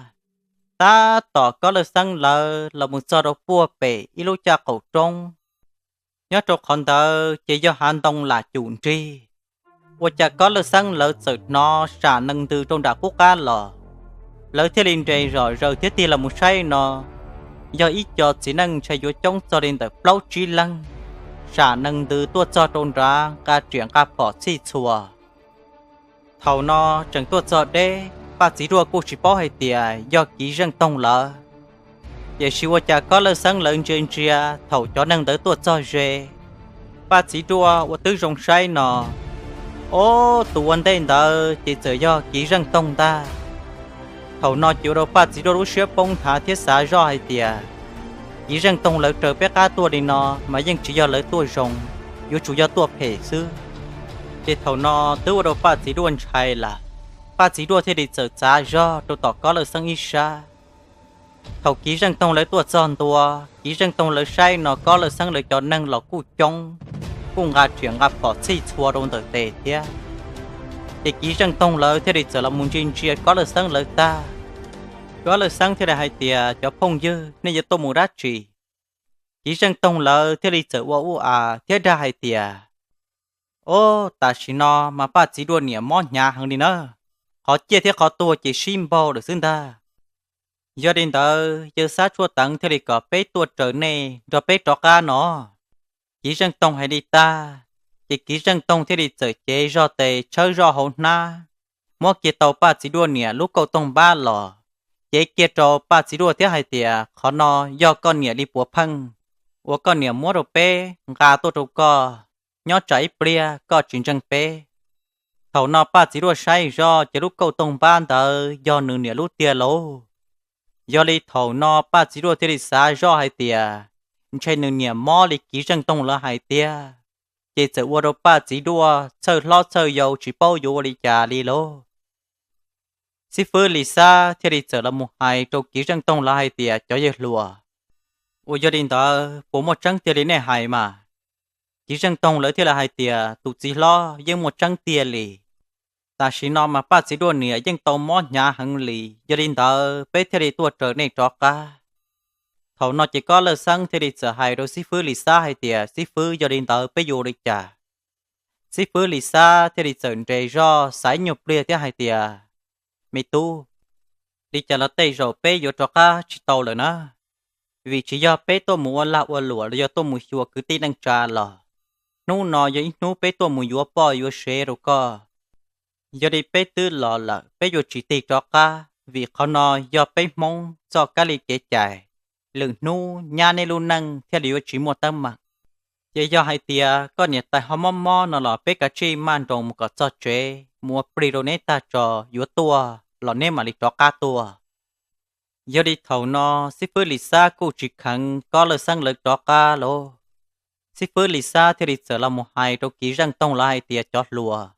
Tab tom Kob Lawj Xeeb lawv los mus txog rau puag pem ib lub caj qaum roob nyob rau qhov ntawd ces yog hav ntoo lam cum nrig. Ua cas Kob Lawj Xeeb lawv txawm hnov sam nees ntws rau nram qub qab los, lawv thiaj li nres zom zaws thiab tig los mus saib no, yog ib co txiv neej ntshai yuav coob txog li ntawm plaub tsib leeg, sam nees ntws tuaj txog rau nrad nqa riam nqa phom txhij txhua. Thaum no tseem tuaj txog deb, Paj Txiv Duaj kuj tsis paub hais tias yog Kiv Zeej Toog lawv. Tiam sis ua cas Kob Lawj Xeeb lawv ntsia ntsia thaum cov neeg ntawd tuaj txog ze, Paj Txiv Duaj ua twb zoo saib no, ob tus ua ntej ntawd ces txawm yog Kiv Zeej Toog ntag. Thaum no ces ua rau Paj Txiv Duaj lub siab poob nthav thiab xav zoj hais tias, Kiv Zeej Toog lawv raws peb qab tuaj li no mas yeej tsis yog lawv tuaj zoo, yuav tsum yog tuaj phem xwb. Ces thaum no twb ua rau Paj Txiv Duaj ntshai lawm, Paj Txiv Duaj thiaj li txawm txav zog rau tom Kob Lawj Xeeb ib sab. Thaum Kiv Zeej Toog lawv tuaj txog ntua, Kiv Zeej Toog lawv saib no Kob Lawj Xeeb lawv cov neeg los kuj coob, kuj nqa riam nqa phom txhij txhua rau ntawm tes thiab. Ces Kiv Zeej Toog lawv thiaj li txawm los mus ntsia ntsia Kob Lawj Xeeb lawv tag. Kob Lawj Xeeb thiaj li hais tias, Cov phooj ywg, nej yuav tuaj mus dab tsi? Kiv Zeej Toog lawv thiaj li txawm ua ua a thiab dag hais tias, Ob, tam sim no mas Paj Txiv Duaj niam mob hnyav heev li na, qhov ciaj thiab qhov tuag ces sib npaug lawm xwb ntag. Yog li ntawd Yawg Xab Tshuaj Teev thiaj li kom peb tuaj raws nej nrog peb rov qab no. Kiv Zeej Toog hais li tag, ces Kiv Zeej Toog thiaj li txawm cev zog tes tshawb zoj hauv hnab, muab kiag tau Paj Txiv Duaj niam lub kauj toog npab los, cev kiag rau Paj Txiv Duaj thiab hais tias, Qhov no yog koj niam li puav pheej uas koj niam muab rau peb nqa tuaj rau koj, nyob tsam ib pliag koj tsis ntseeg peb. Thaum no Paj Txiv Duaj saib zoj ces lub kauj toog npab ntawd yog nws niam lub tiag lauj. Yog li thaum no Paj Txiv Duaj thiaj li xav zoj hais tias, ntshe nws niam mob li Kiv Zeej Toog lawv hais tiag, ces txawm ua rau Paj Txiv Duaj txhawj hlob txhawj yau tsis paub yuav ua li cas li lauj. Xib fwb Lis Xab thiaj li txawm los mus hais rau Kiv Zeej Toog lawv hais tias, Cov yawg hluas, uas yog li ntawd puas muaj tseeb tiag li nej hais mas? Kiv Zeej Toog lawv thiaj li hais tias, Tus txiv hlob, yeej muaj tseeb tiag li. Tam sim no mas Paj Txiv Duaj niam yeej tau mob hnyav heev li, yog li ntawd peb thiaj li tuaj raws nej rov qab. Thaum no ces Kob Lawj Xeeb thiaj li txawm hais rau xib fwb Lis Xab hais tias, Xib fwb, yog li ntawd peb yuav ua li cas? Xib fwb Lis Xab thiaj li txawm nres zoj xav ib nyuag pliag thiab hais tias, Me tub, li cas los tej zaum peb yuav rov qab tsis tau lawm na, vim tsis yog peb tuaj mus ua lag ua luam los yog tuaj mus xyuas kwv tij neej tsa los, hnub no yog ib hnub peb tuaj mus yuav poj yuav sev rau koj. Yog li peb twb los lawm peb yuav tsis tig rov qab, vim qhov no yog peb Hmoob txoj kab li kev cai, lwm hnub nyab neb lub neej thiaj li yuav tsis muaj teeb meem. Ces yog hais tias koj niam tais ho mob mob no los peb kav tsij maj nroos mus kom txog tsev mus ua plig rau neb tag tso, yuav tuaj los neb mam li rov qab tuaj. Yog li thaum no xib fwb Lis Xab kuj tsis kheev Kob Lawj Xeeb lawv rov qab lauj. Xib fwb Lis Xab thiaj li txawm los mus hais rau Kiv Zeej Toog lawv hais tias, Cov hluas,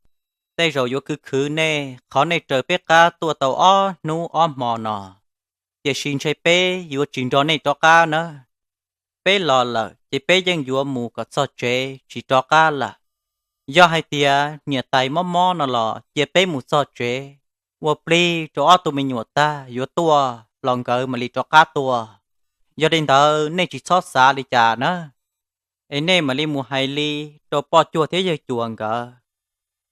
tej zaum yuav khwv khwv nej qhov nej raws peb qab tuaj tau ob hnub ob hmo no, tiam sis ntshe peb yuav tsis nrog nej rov qab na. Peb los lawm ces peb yeej yuav mus kom txog tsev tsis rov qab lawm. Yog hais tias niam tais mob mob no los cia peb mus txog tsev ua plig rau ob tug me nyuam tag yuav tuaj los nkawd mam li rov qab tuaj. Yog li ntawd nej tsis txhob xav li cas na, es nej mam li mus hais li rau poj cuag thiab yawg cuas nkawd.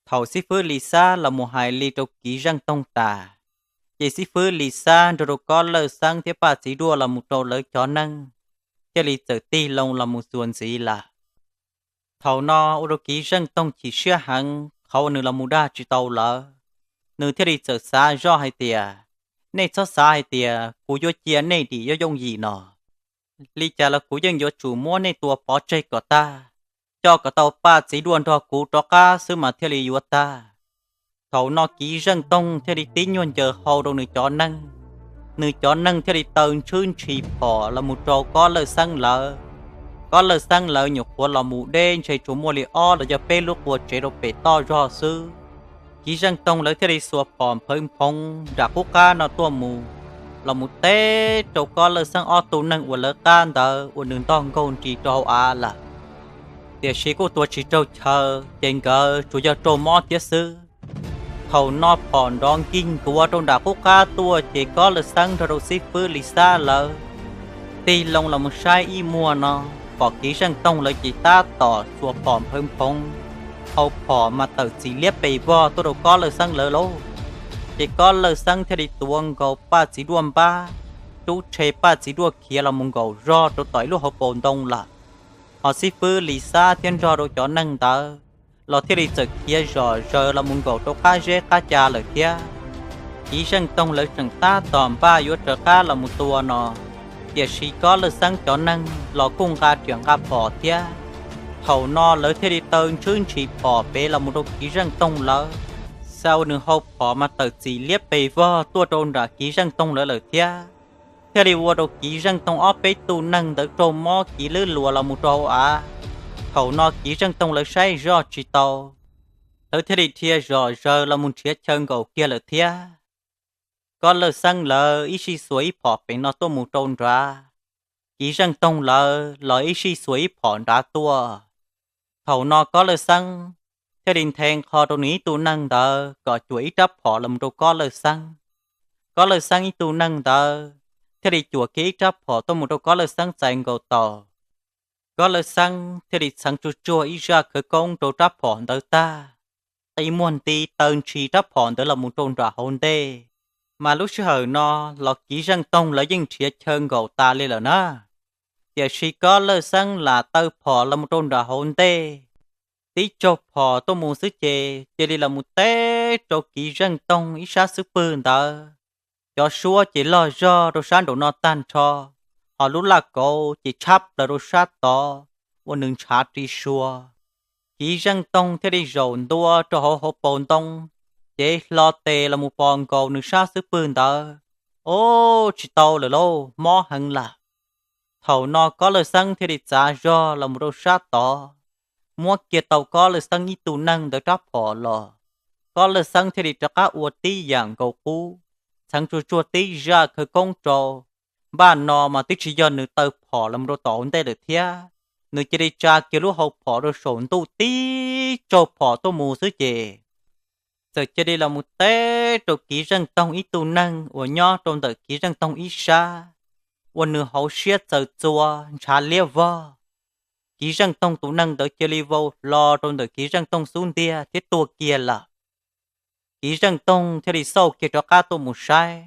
Thaum xib fwb Lis Xab los mus hais li rau Kiv Zeej Toog tas, ces xib fwb Lis Xab nrog rau Kob Lawj Xeeb thiab Paj Txiv Duaj los mus rau lawv cov neeg thiaj li txawm tig loo los mus txuas ntxiv lawm. Thaum no ua rau Kiv Zeej Toog chim siab heev qhov uas nws los mus dag tsis tau lawv. Nws thiaj li txawm xav zoj hais tias, Nej txhob xav hais tias kuv yuav cia nej dim yooj yooj yim no. Li cas los kuv yeej yuav tsum muab nej tua pov tseg kom tag, coj kom tau Paj Txiv Duaj nrog kuv rov qab xwb mas thiaj li yuav tag. Thaum no Kiv Zeej Toog thiaj li tib nyuag ncaws hau rau nws cov neeg, nws cov neeg thiaj li taw ntshwb ntshis phom los mus rau Kob Lawj Xeeb lawv. Kob Lawj Xeeb lawv nyuam qhuav los mus deb ntshe tsuas muaj li ob los yog peb lub qua tsev rau pem toj zog xwb. Kiv Zeej Toog lawv thiaj li xuas phom nphawv nphoov nram qub qab no tuaj mus, los mus teb rau Kob Lawj Xeeb ob tug neeg uas lawv qab ntawd uas nws ntog nkaug nris rau hauv av lawm. Tiam sis kuj tua tsis raug chaw ces nkawd tsuas yog raug mob thiab xwb. Thaum no phom nrov nkig nkuav rau nram qub qab tuaj ces Kob Lawj Xeeb nrog rau xib fwb Lis Xab lawv tig loo los mus saib ib muag no, pom Kiv Zeej Toog lawv ces tab tom xuas phom nphawv nphoov, hau phom mas tawm txim liab pes vog tuaj rau Kob Lawj Xeeb lawv lauj. Ces Kob Lawj Xeeb thiaj li tuav nkaus Paj Txiv Duaj npab, rub rhe Paj Txiv Duaj khiav los mus nkaum zog rau tom ib lub hauv paus ntoo lawm. Ho xib fwb Lis Xab thiab nrog rau cov neeg ntawd los thiaj li txawm khiav zom zaws los mus nkaum rau qab zeb qab ca lawm thiab. Kiv Zeej Toog lawv tseem tab tom npaj yuav raws qab los mus tua no, tiam sis Kob Lawj Xeeb cov neeg los kuj nqa riam nqa phom thiab. Thaum no lawv thiaj li taw ntshwb ntshis phom pem los mus rau Kiv Zeej Toog lawv, xa ua nws hau phom mas tawm txim liab pes vog tuaj rau nram Kiv Zeej Toog lawv lawm thiab. Thiaj li ua rau Kiv Zeej Toog ob peb tug neeg ntawd raug mob kiv lwb luas los mus rau hauv av. Thaum no Kiv Zeej Toog lawv saib zoj tsis tau, lawv thiaj li dhia zom zaws los mus nrhiav chaw nkaum kiag lawm thiab. Kob Lawj Xeeb lawv ib sij xuas ib phom pem no tuaj mus rau nrad, Kiv Zeej Toog lawv los ib sij xuas ib phom nrad tuaj. Thaum no Kob Lawj Xeeb thiaj li nthe nqho rau nws ib tug neeg ntawd kom cuam ib rab phom los mus rau Kob Lawj Xeeb. Kob Lawj Xeeb ib tug neeg ntawd thiaj li cuam kiag ib rab phom tuaj mus rau Kob Lawj Xeeb txais nkaus tau. Kob Lawj Xeeb thiaj li txheev tsuag tsuag ib zaj khawv koob rau rab phom ntawd tag, qi muag nti taw ntshis rab phom ntawd los mus rau nram hauv ntej. Mas lub sij hawm no los Kiv Zeej Toog lawv yeej nrhiav chaw nkaum tas li lawm na, tiam sis Kob Lawj Xeeb lam taw phom los mus rau nram hauv ntej. Tib tsaug phom tuaj mus xwb ces cia li los mus teb rau Kiv Zeej Toog ib sab xub pwg ntawd. Cov suab ces loj zog rau sab nraum no tag nrho, ho lub laj kauv ces tshab plaws rau sab tod ua nws ntshav ri sua. Kiv Zeej Toog thiaj li zaum ntua rau hauv hauv paus ntoo, cev hlo tes los mus pos nkaus nws sab xub pwg ntawd. Ob, tsis tau lawm lauj, mob heev lawm. Thaum no Kob Lawj Xeeb thiaj li txav zog los mus rau sab tod, muab kiag tau Kob Lawj Xeeb ib tug neeg ntawd rab phom los. Kob Lawj Xeeb thiaj li rov qab ua tib yam nkaus qub, txheev tsuag tsuag tib zaj khawv koob rau. Npaj no mas twb tsis yog nws taw phom los mus rau tom hauv ntej lawm thiab, nws cia li tsa kiag lub hau phom rau saum ntuj tib tsaug phom tuaj mus xwb ces txawm cia li los mus teb rau Kiv Zeej Toog ib tug neeg uas nyob rau ntawm Kiv Zeej Toog ib sab, ua nws hauv siab txaws txua ntshav liab vog. Kiv Zeej Toog tus neeg ntawd cia li vau hlo rau ntawm Kiv Zeej Toog xub ntiag thiab tuag kiag lawm. Kiv Zeej Toog thiaj li xauj kiag rov qab tuaj mus saib,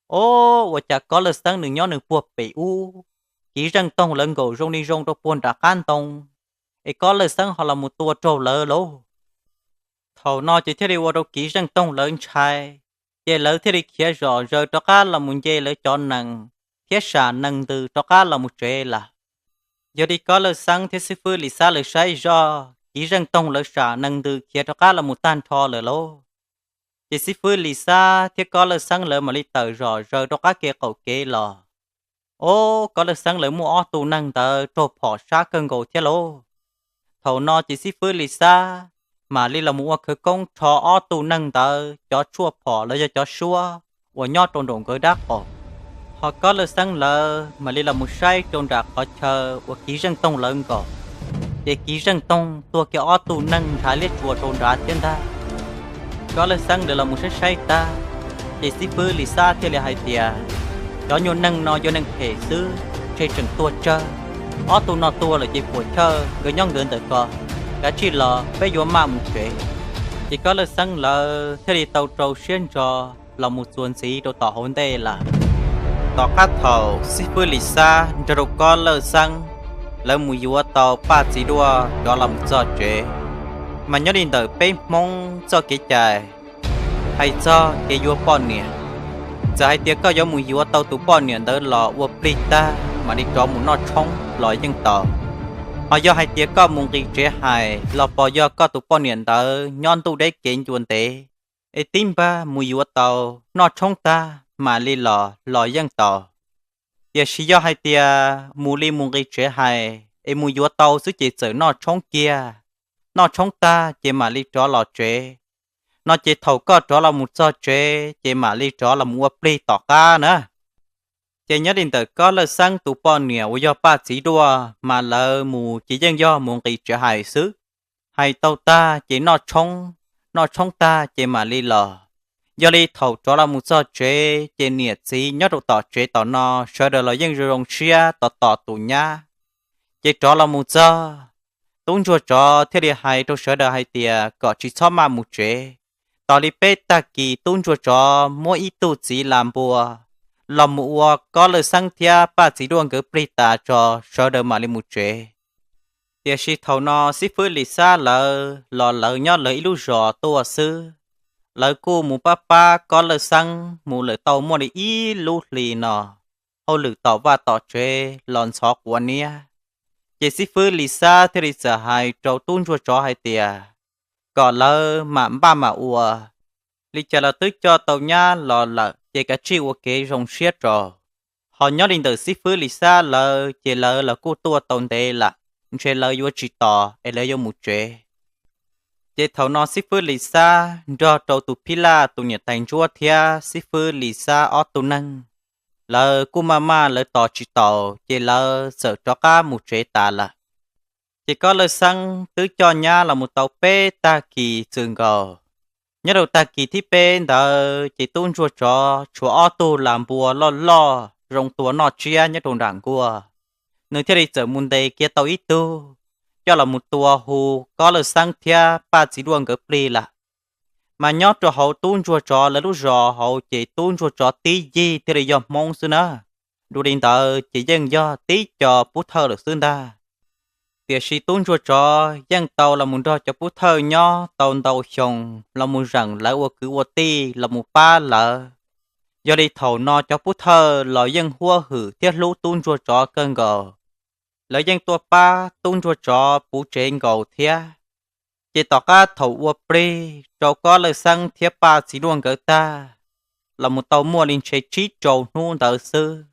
ob, ua cas Kob Lawj Xeeb nws nyob nws puag pem ub, Kiv Zeej Toog lawv nkaum zoo li zoo rau puag nram qab ntoo, es Kob Lawj Xeeb ho los mus tua raug lawv lauj. Thaum no ces thiaj li ua rau Kiv Zeej Toog lawv ntshai, ces lawv thiaj li khiav zom zaws rov qab los mus nce lawv cov nees thiab sam nees ntws rov qab los mus tsev lawm. Yog li Kob Lawj Xeeb thiab xib fwb Lis Xab lawv saib zoj, Kiv Zeej Toog lawv sam nees ntws khiav rov qab los mus tag nrho lawm lauj. Ces xib fwb Lis Xab thiab Kob Lawj Xeeb lawv mam li tawm zom zaws rau qab kev qaum kev los. Ob, Kob Lawj Xeeb lawv muaj ob tug neeg ntawd raug phom sab kawg nkaus thiab lauj. Thaum no ces xib fwb Lis Xab mam li los mus ua khawv koob rho ob tug neeg ntawd cov tshuaj phom los yog cov suab uas nyob rau nraum nkawd dab qaum. Ho Kob Lawj Xeeb lawv mam li los mus saib rau nram qhov chaw uas Kiv Zeej Toog lawv nkaum, ces Kiv Zeej Toog tuag kiag ob tug neeg ntshav liab tsua rau nrad thiab ntag. Kob Lawj Xeeb lawv los mus saib saib tag, ces xib fwb Lis Xab thiaj li hais tias, cov nyuag neeg no yog neeg phem xwb, ntshe tseem tuag tsawg. Ob tug no tuag lawm ces puam chawj, nkawd nyob nkawd ntawm ko, kav tsij los peb yuav maj mus tsev. Ces Kob Lawj Xeeb lawv thiaj li tau rau siab ntso los mus txuas ntxiv rau tom hauv ntej lawm. Tom qab thaum xib fwb Lis Xab nrog rau Kob Lawj Xeeb lawv mus yuav tau Paj Txiv Duaj rov los mus txog tsev, mas nyob li ntawm peb Hmoob txoj kev cai hais txog kev yuav poj niam, txawm hais tias koj yuav mus yuav tau tus poj niam ntawd los ua plig tag mam li rov mus noj tshoob los yeej tau. Ho yog hais tias koj mus nqis tsev hais los pos yog koj tus poj niam ntawd nyob ntuj deb kev ncua ntev, es tib npag mus yuav tau, noj tshoob tag mam li los los yeej tau. Tiam sis yog hais tias mus li mus nqis tsev hais es mus yuav tau xwb ces txawm noj tshoob kiag, noj tshoob tag ces mam li rov los tsev no ces thaum koj rov los mus txog tsev ces mam li rov los mus ua plig tom qab na. Ces nyob li ntawm Kob Lawj Xeeb tus poj niam uas yog Paj Txiv Duaj mas lawv mus ces yeej yog mus nqis tsev hais xwb. Hais tau tag ces noj tshoob, noj tshoob tag ces mam li los. Yog li thaum rov los mus txog tsev ces niam txiv nyob rau tom tsev tom no sawv daws los yeej zoo zoo siab tos tos tus nyab. Ces rov los mus txog, tub ntsuag tsov thiaj li hais rau sawv daws hais tias kom tsis txhob maj mus tsev. Tos li peb tag kis tub ntsuag tsov muab ib tug txiv las npua los mus ua Kob Lawj Xeeb thiab Paj Txiv Duaj nkawd plig tas tso, sawv daws mam li mus tsev. Tiam sis thaum no xib fwb Lis Xab lawv los lawv nyob lawv ib lub zos tuaj xwb. Lawv kuj mus pab pab Kob Lawj Xeeb mus lawm tau muaj li ib lub hli no, hauj lwm tom vaj tom tsev los ntxhov quav niab. Ces xib fwb Lis Xab thiaj li txawm hais rau tub ntsuag tsov hais tias kom lawv mam npaj mam ua, li cas los twb coj tau nyab los lawm ces kav tsij ua kev zoo siab rau. Ho nyob li ntawm xib fwb Lis Xab lawv ces lawv los kuj tuaj tau ntev lawm, ntshe lawv yuav tsis tos es lawv yuav mus tsev. Ces thaum no xib fwb Lis Xab nrog rau tus phij laj tus niam tais ntsuab thiab xib fwb Lis Xab ob tug neeg, lawv kuj maj maj lawv tos tsis taus ces lawv txawm rov qab mus tsev tas lawm. Ces Kob Lawj Xeeb twb coj nyab los mus tau peb tag kis txwm nkaus. Nyob rau tag kis thib peb ntawd ces tub ntsuag tsov tshuav ob tug las npua loj loj zoo tua noj tsiab nyob rau nram nkuaj. Nws thiaj li txawm mus ntes kiag tau ib tug, coj los mus tua hu Kob Lawj Xeeb thiab Paj Txiv Duaj nkawd plig lawm. Mas nyob rau hauv tub ntsuag tsov lawv lub zos hauv ces tub ntsuag tsov tib yig thiaj li yog Hmoob xwb na. Dua li ntawd ces yeej yog tib co pub thawj lawm xwb ntag. Tiam sis tub ntsuag tsov yeej tau los mus nrog cov pub thawj nyob tau ntau xyoo, los mus zeem lawv ua kwv ua tij los mus pab lawv. Yog li thaum no cov pub thawj los yeej huab hwm thiab hlub tub ntsuag tsov kawg nkaus. Lawv yeej tuaj pab tub ntsuag tsov puv tsev nkaus thiab. Ces tom qab thaum ua plig rau Kob Lawj Xeeb thiab Paj Txiv Duaj nkawd tag, los mus tau muaj li ntshe tsib rau hnub ntawd xwb,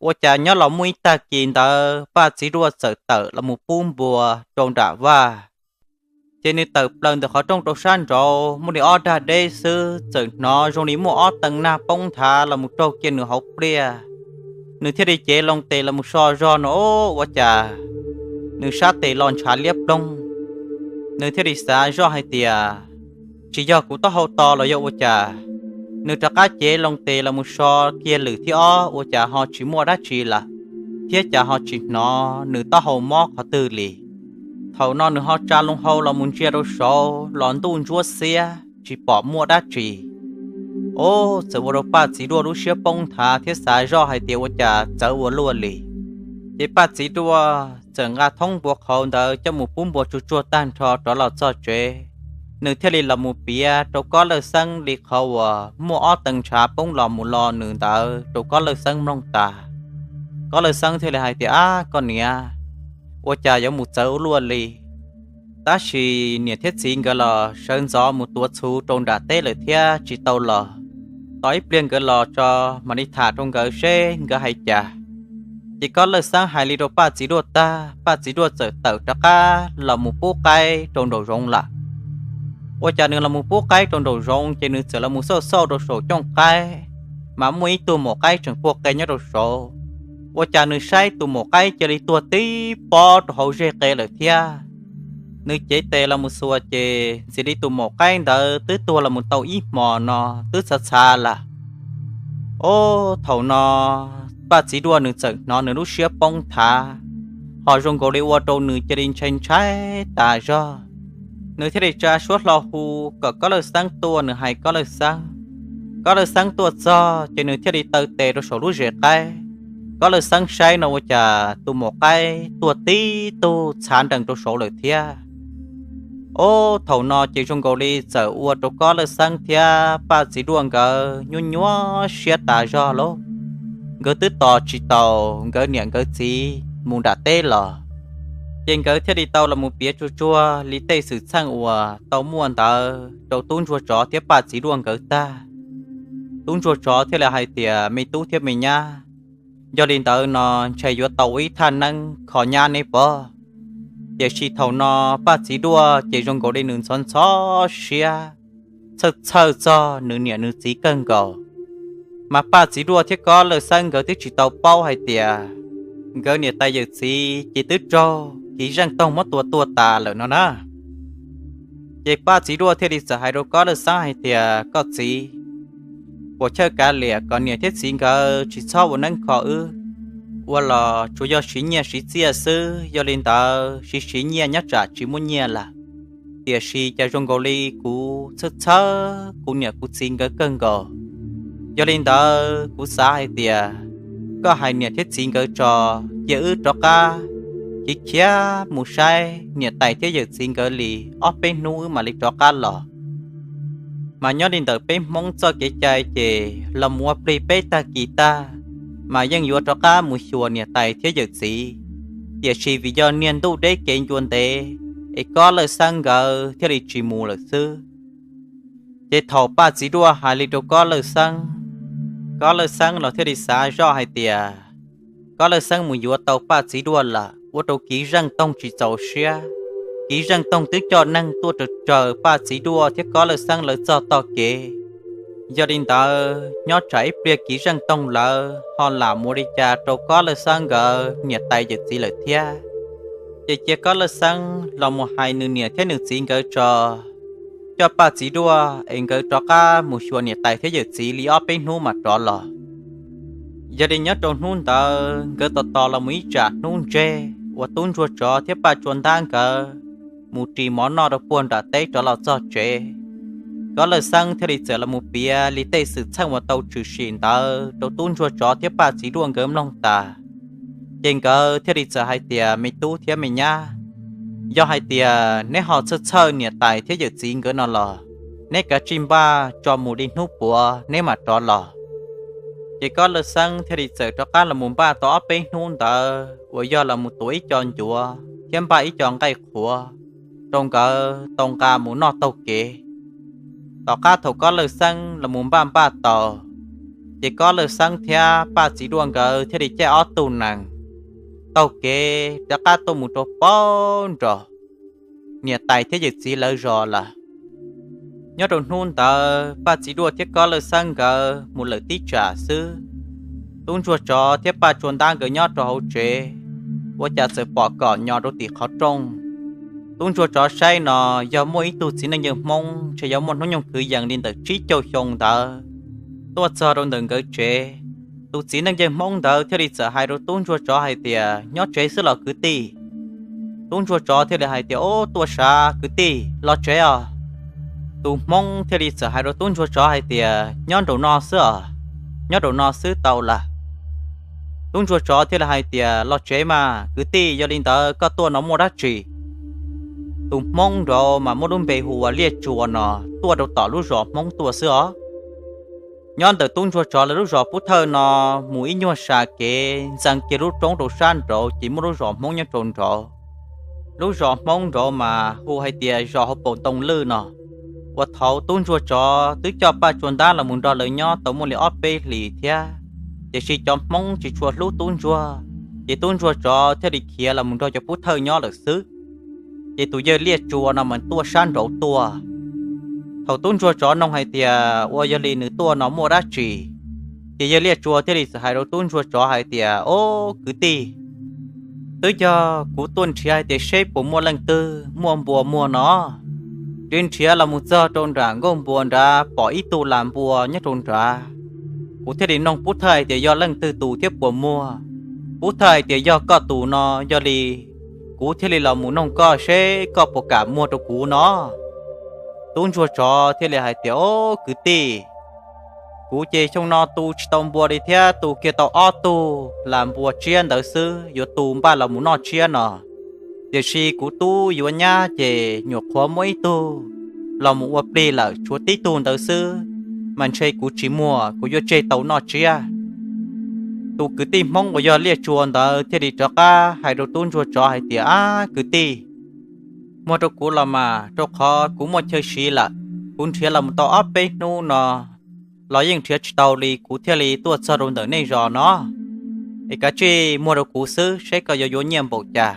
ua cas nyob los muaj ib tag kis ntawd Paj Txiv Duaj txawm tawm los mus pub npua rau nram vaj. Ces nws tawm plaws ntawm qhov rooj rau sab nraud muaj li ob dag deb xwb, txawm hnov zoo li muaj ob tee nag poob nthav los mus raug kiag nws hauv pliaj. Nws thiaj li cev loo tes los mus so zog no, ua cas nws sab tes los ntshav liab ploog. Nws thiaj li xav zoj hais tias, tsis yog kuv taub hau to los yog ua cas. Nws rov qab cev loo tes los mus so kiag lwm thib ob, ua cas ho tsis muaj dab tsi lawm, thiab cas ho tsis hnov nws taub hau mob qhov twg li. Thaum no nws ho tsa loo hau los mus ntsia rau saud los ntuj ntsuab xiab tsis pom muaj dab tsi. Ov, txawm ua rau Paj Txiv Duaj lub siab poob nthav thiab xav zoj hais tias ua cas txawv ua luaj li. Ces Paj Txiv Duaj txawm nqa thoob npua qhauv ntawd coj mus pub npua tsuag tsuag tag nrho rov los txog tsev. Nws thiaj li los mus piav rau Kob Lawj Xeeb li qhov uas muaj ob tee ntshav poob los mus lo nws ntawd rau Kob Lawj Xeeb mloog tas. Kob Lawj Xeeb thiaj li hais tias, ab, koj niam, ua cas yuav mus txawv ua luaj li. Tab sis niam thiab txiv nkawd los sawv ntxov mus tuav txhuv rau nram teb lawm thiab tsis tau los. Tos ib pliag nkawd los tso mam li tham rau nkawd seb nkawd hais cas. Ces Kob Lawj Xeeb hais li rau Paj Txiv Duaj tag, Paj Txiv Duaj txawm tawm rov qab los mus pub qaib rau nraum zoov lawm. Ua cas nws los mus pub qaib rau nraum zoov ces nws txawm los mus xauj xauj rau saum cooj qaib, mas muaj ib tug maum qaib tseem puag qe nyob rau saud. Ua cas nws saib tus maum qaib cia li tuag tib pob rau hauv zeg qe lawm thiab. Nws cev tes los mus xuas ces ntxim li tus maum qaib ntawd twb tuag los mus tau ib hmos no, twb txhav txhav lawm. Ov, thaum no Paj Txiv Duaj nws txawm hnov nws lub siab poob nthav, ho zoo nkaus li ua rau nws cia li ntshai ntshai tas zog. Nws thiaj li tsa suab hlo hu kom Kob Lawj Xeeb tuaj, nws hais Kob Lawj Xeeb. Kob Lawj Xeeb tuaj txog ces nws thiaj li taw tes rau saum lub zes qaib. Kob Lawj Xeeb saib no ua cas tus maum qaib tuag tib tug txhav nrees rau saud lawm thiab. Ov, thaum no ces zoo nkaus li txawm ua rau Kob Lawj Xeeb thiab Paj Txiv Duaj nkawd nyuaj nyuaj siab tas zog lauj. Nkawd twb tos tsis taus nkawd niam nkawd txiv mus nram teb los, ces nkawd thiaj li tau los mus piav tsuag tsuag li tej xwm txheej uas tau muaj ntawd rau tub ntsuag tsov thiab Paj Txiv Duaj nkawd tag. Tub ntsuag tsov thiaj li hais tias, me tub thiab me nyab, yog li ntawd no ntshai yuav tau ua ib thaj neeb kho nyab neb pob. Tiam sis thaum no Paj Txiv Duaj ces zoo nkaus li nws ntxhov ntxhov siab, txhawj txhawj txog nws niam nws txiv kawg nkaus. Mas Paj Txiv Duaj thiab Kob Lawj Xeeb nkawd twb tsis tau paub hais tias nkawd niam tais yawm txiv ces twb raug kiv zeej toog muab tua tuag tas lawm no na. Ces Paj Txiv Duaj thiaj li txawm hais rau Kob Lawj Xeeb hais tias, Koj txiv, puas chawj kav liam kom niam thiab txiv nkawd tsis txhob ua neeb kho wb, ua los tsuas yog siv nyiaj siv txiaj xwb, yog li ntawd siv siv nyiaj nyob tsam tsis muaj nyiaj lawm. Tiam sis cas zoo nkaus li kuv txhawj txhawj kuv niam kuv txiv nkawd kawg nkaus. Yog li ntawd kuv xav hais tias koj hais niam thiab txiv nkawd tso, cia wb rov qab khiav khiav mus saib niam tais thiab yawm txiv nkawd li ob peb hnub wb mam li rov qab los. Mas nyob li ntawm peb Hmoob txoj kev cai ces los mus ua plig peb tag kis tag, mas yeej yuav rov qab mus xyuas niam tais thiab yawm txiv. Tiam sis vim yog niag ntuj deb kev ncua ntev, es Kob Lawj Xeeb nkawd thiaj li tsis mus lawm xwb. Ces thaum Paj Txiv Duaj hais li rau Kob Lawj Xeeb, Kob Lawj Xeeb los thiaj li xav zoj hais tias Kob Lawj Xeeb mus yuav tau Paj Txiv Duaj lawm, ua rau kiv zeej toog tsis txaus siab. Kiv zeej toog twb coj neeg tuaj raws Paj Txiv Duaj thiab Kob Lawj Xeeb lawv txog tog kev. Yog li ntawd nyob tsam ib pliag kiv zeej toog lawv ho lam mus li cas rau Kob Lawj Xeeb nkawd niam tais yawm txiv lawm thiab. Ces cia Kob Lawj Xeeb los mus hais nws niam thiab nws txiv nkawd tso, coj Paj Txiv Duaj es nkawd rov qab mus xyuas niam tais thiab yawm txiv li ob peb hnub mam rov los. Yog li nyob rau hnub ntawd nkawd tos tos los mus ib tsam hnub ntseg uas tub ntsuag tsov thiab Paj Tsua Ntab nkawd mus ris mov noj rau puag nram teb rov los txog tsev, Kob Lawj Xeeb thiaj li txawm los mus piav li tej xwm txheej uas tau tshwm sim ntawd rau tub ntsuag tsov thiab Paj Txiv Duaj nkawd mloog tas. Ces nkawd thiaj li txawm hais tias, Me tub thiab me nyab, yog hais tias neb ho txhawj txhawj niam tais thiab yawm txiv nkawd no los, neb kav tsij npaj tso mus li hnub puav neb mam rov los. Ces Kob Lawj Xeeb thiaj li txawm rov qab los mus npaj tau ob peb hnub ntawd uas yog los mus tuav ib co ncuav thiab npaj ib co nqaij qhuav rau nkawd tau nqa mus noj taug kev. Tom qab thaum Kob Lawj Xeeb los mus npaj npaj tau, ces Kob Lawj Xeeb thiab Paj Txiv Duaj nkawd thiaj li caij ob tug nees taug kev rov qab tuaj mus rau pab nrog niam tais thiab yawm txiv lawv zos lawm. Nyob rau hnub ntawd Paj Txiv Duaj thiab Kob Lawj Xeeb nkawd mus lawm tib tsam xwb, tub ntsuag tsov thiab Paj Tsua Ntab nkawd nyob rau hauv tsev, ua cas txawm pom kom nyo rau tim qhov rooj. Tub ntsuag tsov saib no yog muaj ib tug txiv neej yawg Hmoob ntshe yuav muaj hnub nyoog kwv yees li ntawm tsib caug xyoo ntawd tuaj txog rau ntawm nkawd tsev. Tus txiv neej yawg Hmoob ntawd thiaj li txawm hais rau tub ntsuag tsov hais tias, Nyob tsev xwb los kwv tij? Tub ntsuag tsov thiaj li hais tias, Ob, tuaj sav kwv tij, los tsev os. Tus Hmoob thiaj li txawm hais rau tub ntsuag tsov hais tias, Nyob nraum no xwb os, nyob nraum no xwb tau lawm. Tub ntsuag tsov thiaj li hais tias, Los tsev mas kwv tij, yog li ntawd koj tuaj no muaj dab tsi? Tus Hmoob nraud mas muaj lub npe hu ua Liaj Tsua no, tuaj rau tom lub zos Hmoob tuaj xwb os. Nyob ntawm tub ntsuag tsov lawv lub zos Pub Thawj no mus ib nyuag sam kev ntxeev kiag lub roob rau sab nraud ces muaj lub zos Hmoob nyob rau nraud. Lub zos Hmoob nraud mas hu hais tias zos hauv paus ntoo lwj no. Uas thaum tub ntsuag tsov twb coj Paj Tsua Ntab los mus nrog lawv nyob tau muaj li ob peb hlis thiab, tiam sis cov Hmoob tsis tshua hlub tub ntsuag, ces tub ntsuag tsov thiaj li khiav los mus nrog cov Pub Thawj nyob lawm xwb. Ces tus yawg Liaj Tsua no mas tuaj sab nraud tuaj. Thaum tub ntsuag tsov noog hais tias ua yog li nws tuaj no muaj dab tsi, ces yawg Liaj Tsua thiaj li txawm hais rau tub ntsuag tsov hais tias, Ob, kwv tij, twb yog kuv tuaj nrhiav hais tias seb puas muaj leej twg muaj npua muag no. Ces nrhiav los mus txog rau nram nkuaj npua nrad pom ib tug las npua nyob rau nrad. Kuv thiaj li noog Pub Thawj hais tias yog leej twg tus thiab puas muag. Pub Thawj hais tias yog koj tus no, yog li kuv thiaj li los mus noog koj seb koj puas kam muag rau kuv no. Tub ntsuag tsov thiaj li hais tias, Ob, kwv tij, kuv ces xyoo no tu tsis tau npua li thiab tu kiag tau ob tug las npua tsiab ntawd xwb, yuav tu npaj los mus noj tsiab no. Tiam sis kuv tub yuav nyab ces nyuam qhuav muaj ib tug los mus ua plig lawm, tshuav tib tug ntawd xwb, mas ntshe kuv tsis muag, kuv yuav tseg tau noj tsiab. Tus kwv tij Hmoob uas yog Liaj Tsua ntawd thiaj li rov qab hais rau tub ntsuag tsov hais tias, Ab, kwv tij, muag rau kuv los mas, rau qhov kuv muaj chaw siv lawm. Kuv nrhiav los mus tau ob peb hnub no los yeej nrhiav tsis tau li, kuv thiaj li tuaj txog rau ntawm nej zos no. Es kav tsij muag rau kuv xwb, seb koj yuav yuav nyiaj npaum cas.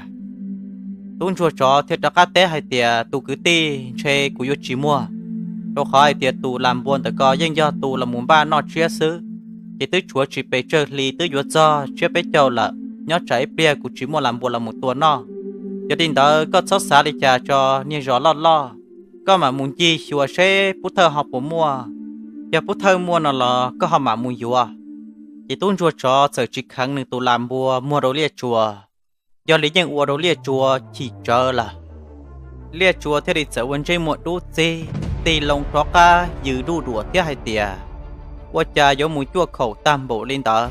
Tub ntsuag tsov thiaj rov qab teb hais tias, Tus kwv tij, ntshe kuv yuav tsis muag, rau qhov hais tias tus las npua ntawm ko yeej yog tus los mus npaj noj tsiab xwb. ces twb tshuav tsis pes tsawg hli twb yuav txog tsiab peb caug lawm, nyob tsam ib pliag kuv tsis muaj las npua los mus tua noj. Yog li ntawd koj txhob xav li cas tso, niag zos loj loj, koj mam mus ncig xyuas seb pub thawj ho puas muaj. Yog pub thawj muaj no los koj ho mam mus yuav. Ces tub ntsuag tsov txawm tsis kheev nws tus las npua muag rau Liaj Tsuas, yog li yeej ua rau Liaj Tsuas chim tsawv lawm. Liaj Tsuas thiaj li txawm ua ntsej muag dub txig, tig loo rov qab yws duj duam thiab hais tias, ua cas yuav mus cuaj khaum tag npaum li ntawd?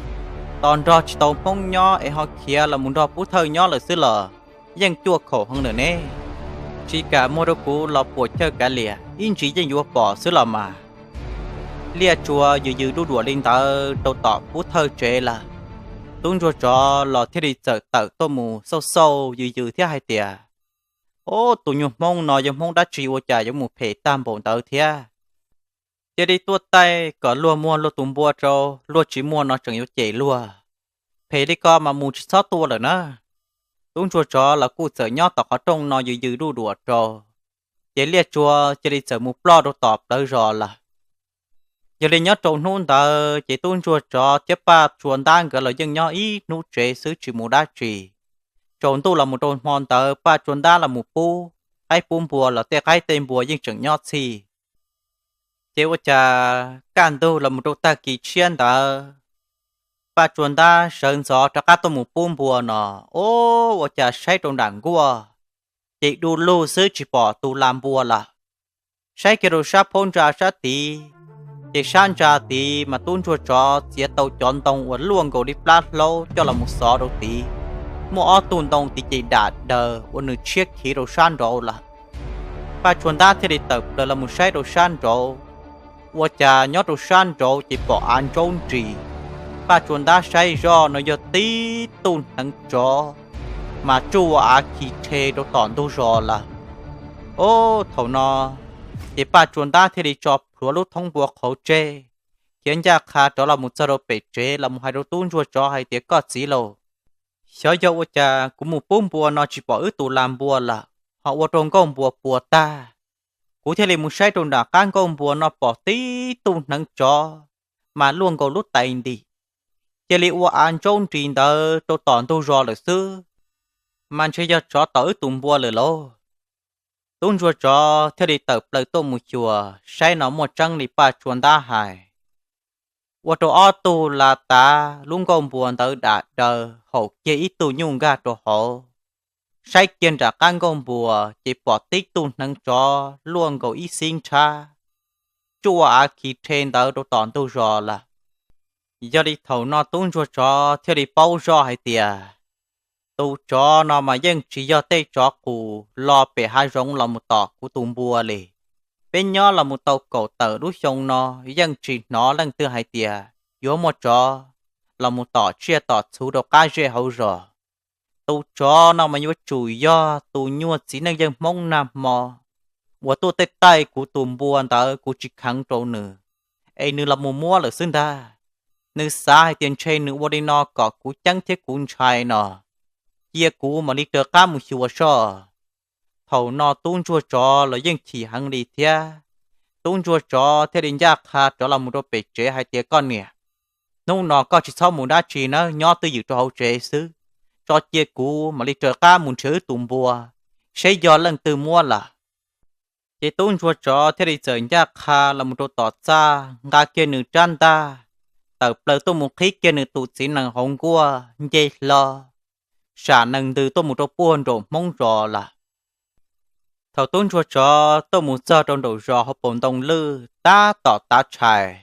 Tos nrog tsis tau Hmoob nyob es ho khiav los mus nrog pub thawj nyob lawm xwb los yeej cuaj khaum heev lawm ne. Tsis kam muag rau kuv los puas chawj kav liam, ib ntsis yeej yuav pom xwb los mas. Liaj Tsuas yws yws duj duam li ntawd rau tom pub thawj tsev lawm, tub ntsuag tsov los thiaj li txawm tawm tuaj mus xauj xauj yws yws thiab hais tias, o, tus nyuag Hmoob no yog Hmoob dab tsi ua cas yuav mus phem tag npaum ntawd thiab? Cia li tuaj taij kom luag muag luag tus npua rau, luag tsis muag no tseem yuav cem luag. Phem li ko mas mus tsis txhob tuaj lawm na. Tub ntsuag tsov los kuj txawm nyob tom qhov rooj no yws yws duj duam rau, ces Liaj Tsuas cia li txawm mus ploj rau tom plawv zos lawm. Yog li nyob rau hnub ntawd ces tub ntsuag tsov thiab Paj Tsua Ntab nkawd los yeej nyob ib hnub tsev xwb tsis mus dab tsi. Tsaus ntuj los mus rau hmo ntawd Paj Tsua Ntab los mus pub qaib pub npua los tej qaib tej npua yeej tseem nyob txhij. Ces ua cas kaj ntug los mus rau tag kis tshiab ntawd, Paj Tsua Ntab sawv ntxov rov qab tuaj mus pub npua no, o, ua cas saib rau nram nkuaj, ces du lug xwb tsis pom tus las npua lawm. Saib kiag rau sab phab ntsa sab tid, ces sab ntsa tid mas tub ntsuag tsov txiav tau cov ntoo uas luaj nkaus li plab hlaub coj los mus xov rau tid. Muaj ob tug ntoo tid ces dam daws ua nws tshiab khiv rau sab nraud lawm. Paj Tsua Ntab thiaj li tawm plaws los mus saib rau sab nraud, ua cas nyob rau sab nraud ces pom av ntsaub nris. Paj Tsua Ntab saib zoj no yog tib tug hneev tsov mas tsuj ua av khi rhe rau tom ntug zos lawm. O, thaum no ces Paj Tsua Ntab thiaj li tso plhuav lub thoob npua qhauv tseg, khiav ncaj qha rov los mus txog rau pem tsev los mus hais rau tub ntsuag tsov hais tias, koj txiv lauj, xyov yog ua cas kuv mus pub npua no tsis pom wb tus las npua lawm, ho ua rau nkauj npua puas tag. Kuv thiaj li mus saib rau nram qab nkauj npua no pom tib tug hneev tsov mas luaj nkaus lub tais ntim, cia li ua av ntsaub nris ntawd rau tom ntug zos lawm xwb, mas ntshe yog tsov tom wb tus npua lawm lauj. Tub ntsuag tsov thiaj li tawm plaws tuaj mus xyuas saib no muaj tseeb li Paj Tsua Ntab hais. Ua rau ob tug las tav lub nkauj npua ntawd dam daws haum kiag ib tug nyuj nkag rau hauv. Saib kiag nram qab nkauj npua ces pom tib tug hneev tsov luaj nkaus ib xib nrhab, tsuj ua av khi rhe ntawd rau tom ntug zos lawm. Yog li thaum no tub ntsuag tsov thiaj li paub zoj hais tias, tus tsov no mas yeej tsis yog tej tsov qus los pem hav zoov los mus tom kuv tus npua li. Peb nyob los mus tau kaum tawm lub xyoo no yeej tsis hnov leej twg hais tias yuav muaj tsov los mus tom tsiaj tom txhu rau qab zej hauv zos. Tus tsov no mas yuav tsum yog tus nyuag txiv neej yawg Hmoob nag hmo uas tuaj taij taij kuv tus npua ntawd, kuv tsis kheev rau nws, es nws los mus muab lawm xwb ntag. Nws xav hais tias ntshe nws ua li no kom kuv ceeb thiab kuv ntshai no, cia kuv mam li raws qab mus xyuas soj. Thaum no tub ntsuag tsov los yeej chim heev li thiab. Tub ntsuag tsov thiaj li ncaj qha rov los mus rau pem tsev hais tias, koj niam, hnub no koj tsis txhob mus dab tsi nawb, nyob twj ywm rau hauv tsev xwb, tso cia kuv mam li raws qab mus nrhiav wb tus npua, seb yog leej twg muab lawm. Ces tub ntsuag tsov thiaj li txawm ncaj qha los mus rau tom txaj, nqa kiag nws rab ntaj, tawm plaws tuaj mus qhib kiag nws tus txiv nees hauv nkuaj nce hlo, sam nees ntws tuaj mus rau puag nraum Hmoob zos lawm. Thaum tub ntsuag tsov tuaj mus txog rau nraum zos hauv paus ntoo lwj tab tom tav tshais,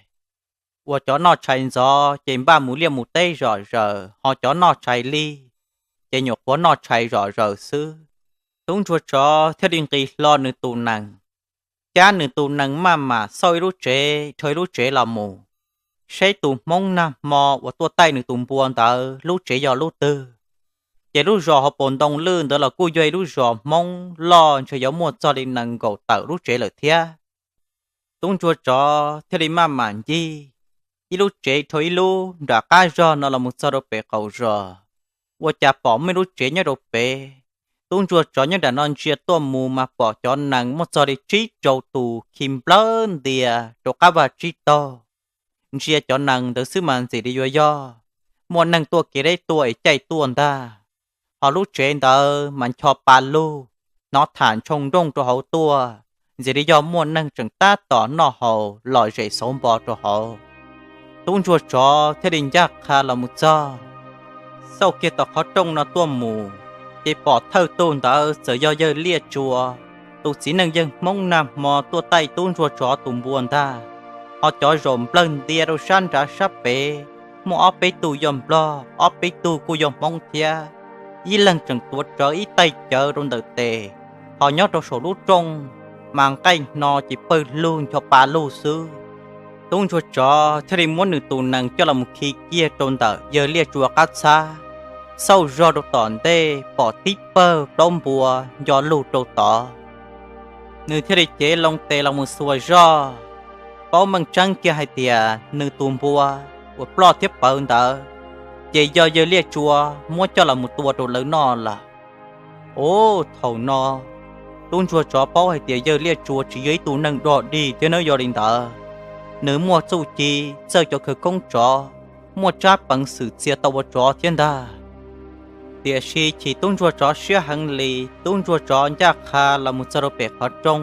uas cov noj tshais ntxov ces npaj mus liaj mus teb zom zaws, ho cov noj tshais lig ces nyuam qhuav noj tshais zom zaws xwb. Tub ntsuag tsov thiaj li nqis hlo nws tus nees, cab nws tus nees maj mam xauj ib lub tsev dhau ib lub tsev los mus, saib tus Hmoob nag hmo uas tuaj taij nws tus npua ntawd lub tsev yog lub twg. Ces lub zos hauv paus ntoo lwj ntawd los kuj yog ib lub zos Hmoob loj, ntshe yuav muaj txog li nees nkaum tawm lub tsev lawm thiab. Tub ntsuag tsov thiaj li maj mam ncig ib lub tsev dhau ib lub nram qab zog no los mus txog rau pem qaum zos, ua cas pom muaj ib lub tsev nyob rau pem. Tub ntsuag tsov nyob nram no ntsia tuaj mus mas pom cov nees muaj txog li tsib rau tus khi nplawg ntias rau qab vaj tsib taug, ntsia cov nees ntawd xwb mas ntxim li yuav yog muaj neeg tuaj kev deb tuaj es caij tuaj ntag. Ho lub tsev ntawd mas ncho pa lug, hnov tham ntshoo nrooj rau hauv tuaj, ntxim li yog muaj neeg tseem tab tom noj haus lom zem xauv npo rau hauv. Tub ntsuag tsov thiaj li ncaj qha los mus txog, xauj kiag tom qhov rooj no tuaj mus, ces pom thawj tug ntawd txawm yog yawg Liaj Tsua, tus txiv neej yawg Hmoob nag hmo tuaj taij tub ntsuag tsov tus npua ntag. Ho cov zaum nplawg ntia rau sab nrad sab pem, muaj ob peb tug yog Nplog, ob peb tug kuj yog Hmoob thiab. Ib leeg tseem tuav rawv ib taig cawv rau ntawm tes, ho nyob rau saum lub rooj mas nqaij hno ces pawg lug ncho pa lug xwb. Tub ntsuag tsov thiaj li muab nws tus nees coj los mus khi kiag rau ntawm yawg Liaj Tsua qab txhab, xauj zog rau tom ntej pom tib pawg plaub npua nco lug rau tod. Nws thiaj li cev loo tes los mus xuas zoj, paub meej tseeb kiag hais tias nws tus npua uas ploj thiab pawv ntawd, ces yog yawg Liaj Tsua muab coj los mus tua rau lawv noj lawm. Ub, thaum no tub ntsuag tsov paub hais tias yawg Liaj Tsua tsis yog ib tug neeg dog dig thiab nawb, yog li ntawd nws muaj txuj ci txawj cov khawv koob tsov, muaj tsab peev xwm txia tau ua tsov thiab ntag. Tiam sis chim tub ntsuag tsov siab heev li, tub ntsuag tsov ncaj qha los mus txog rau pem qhov rooj.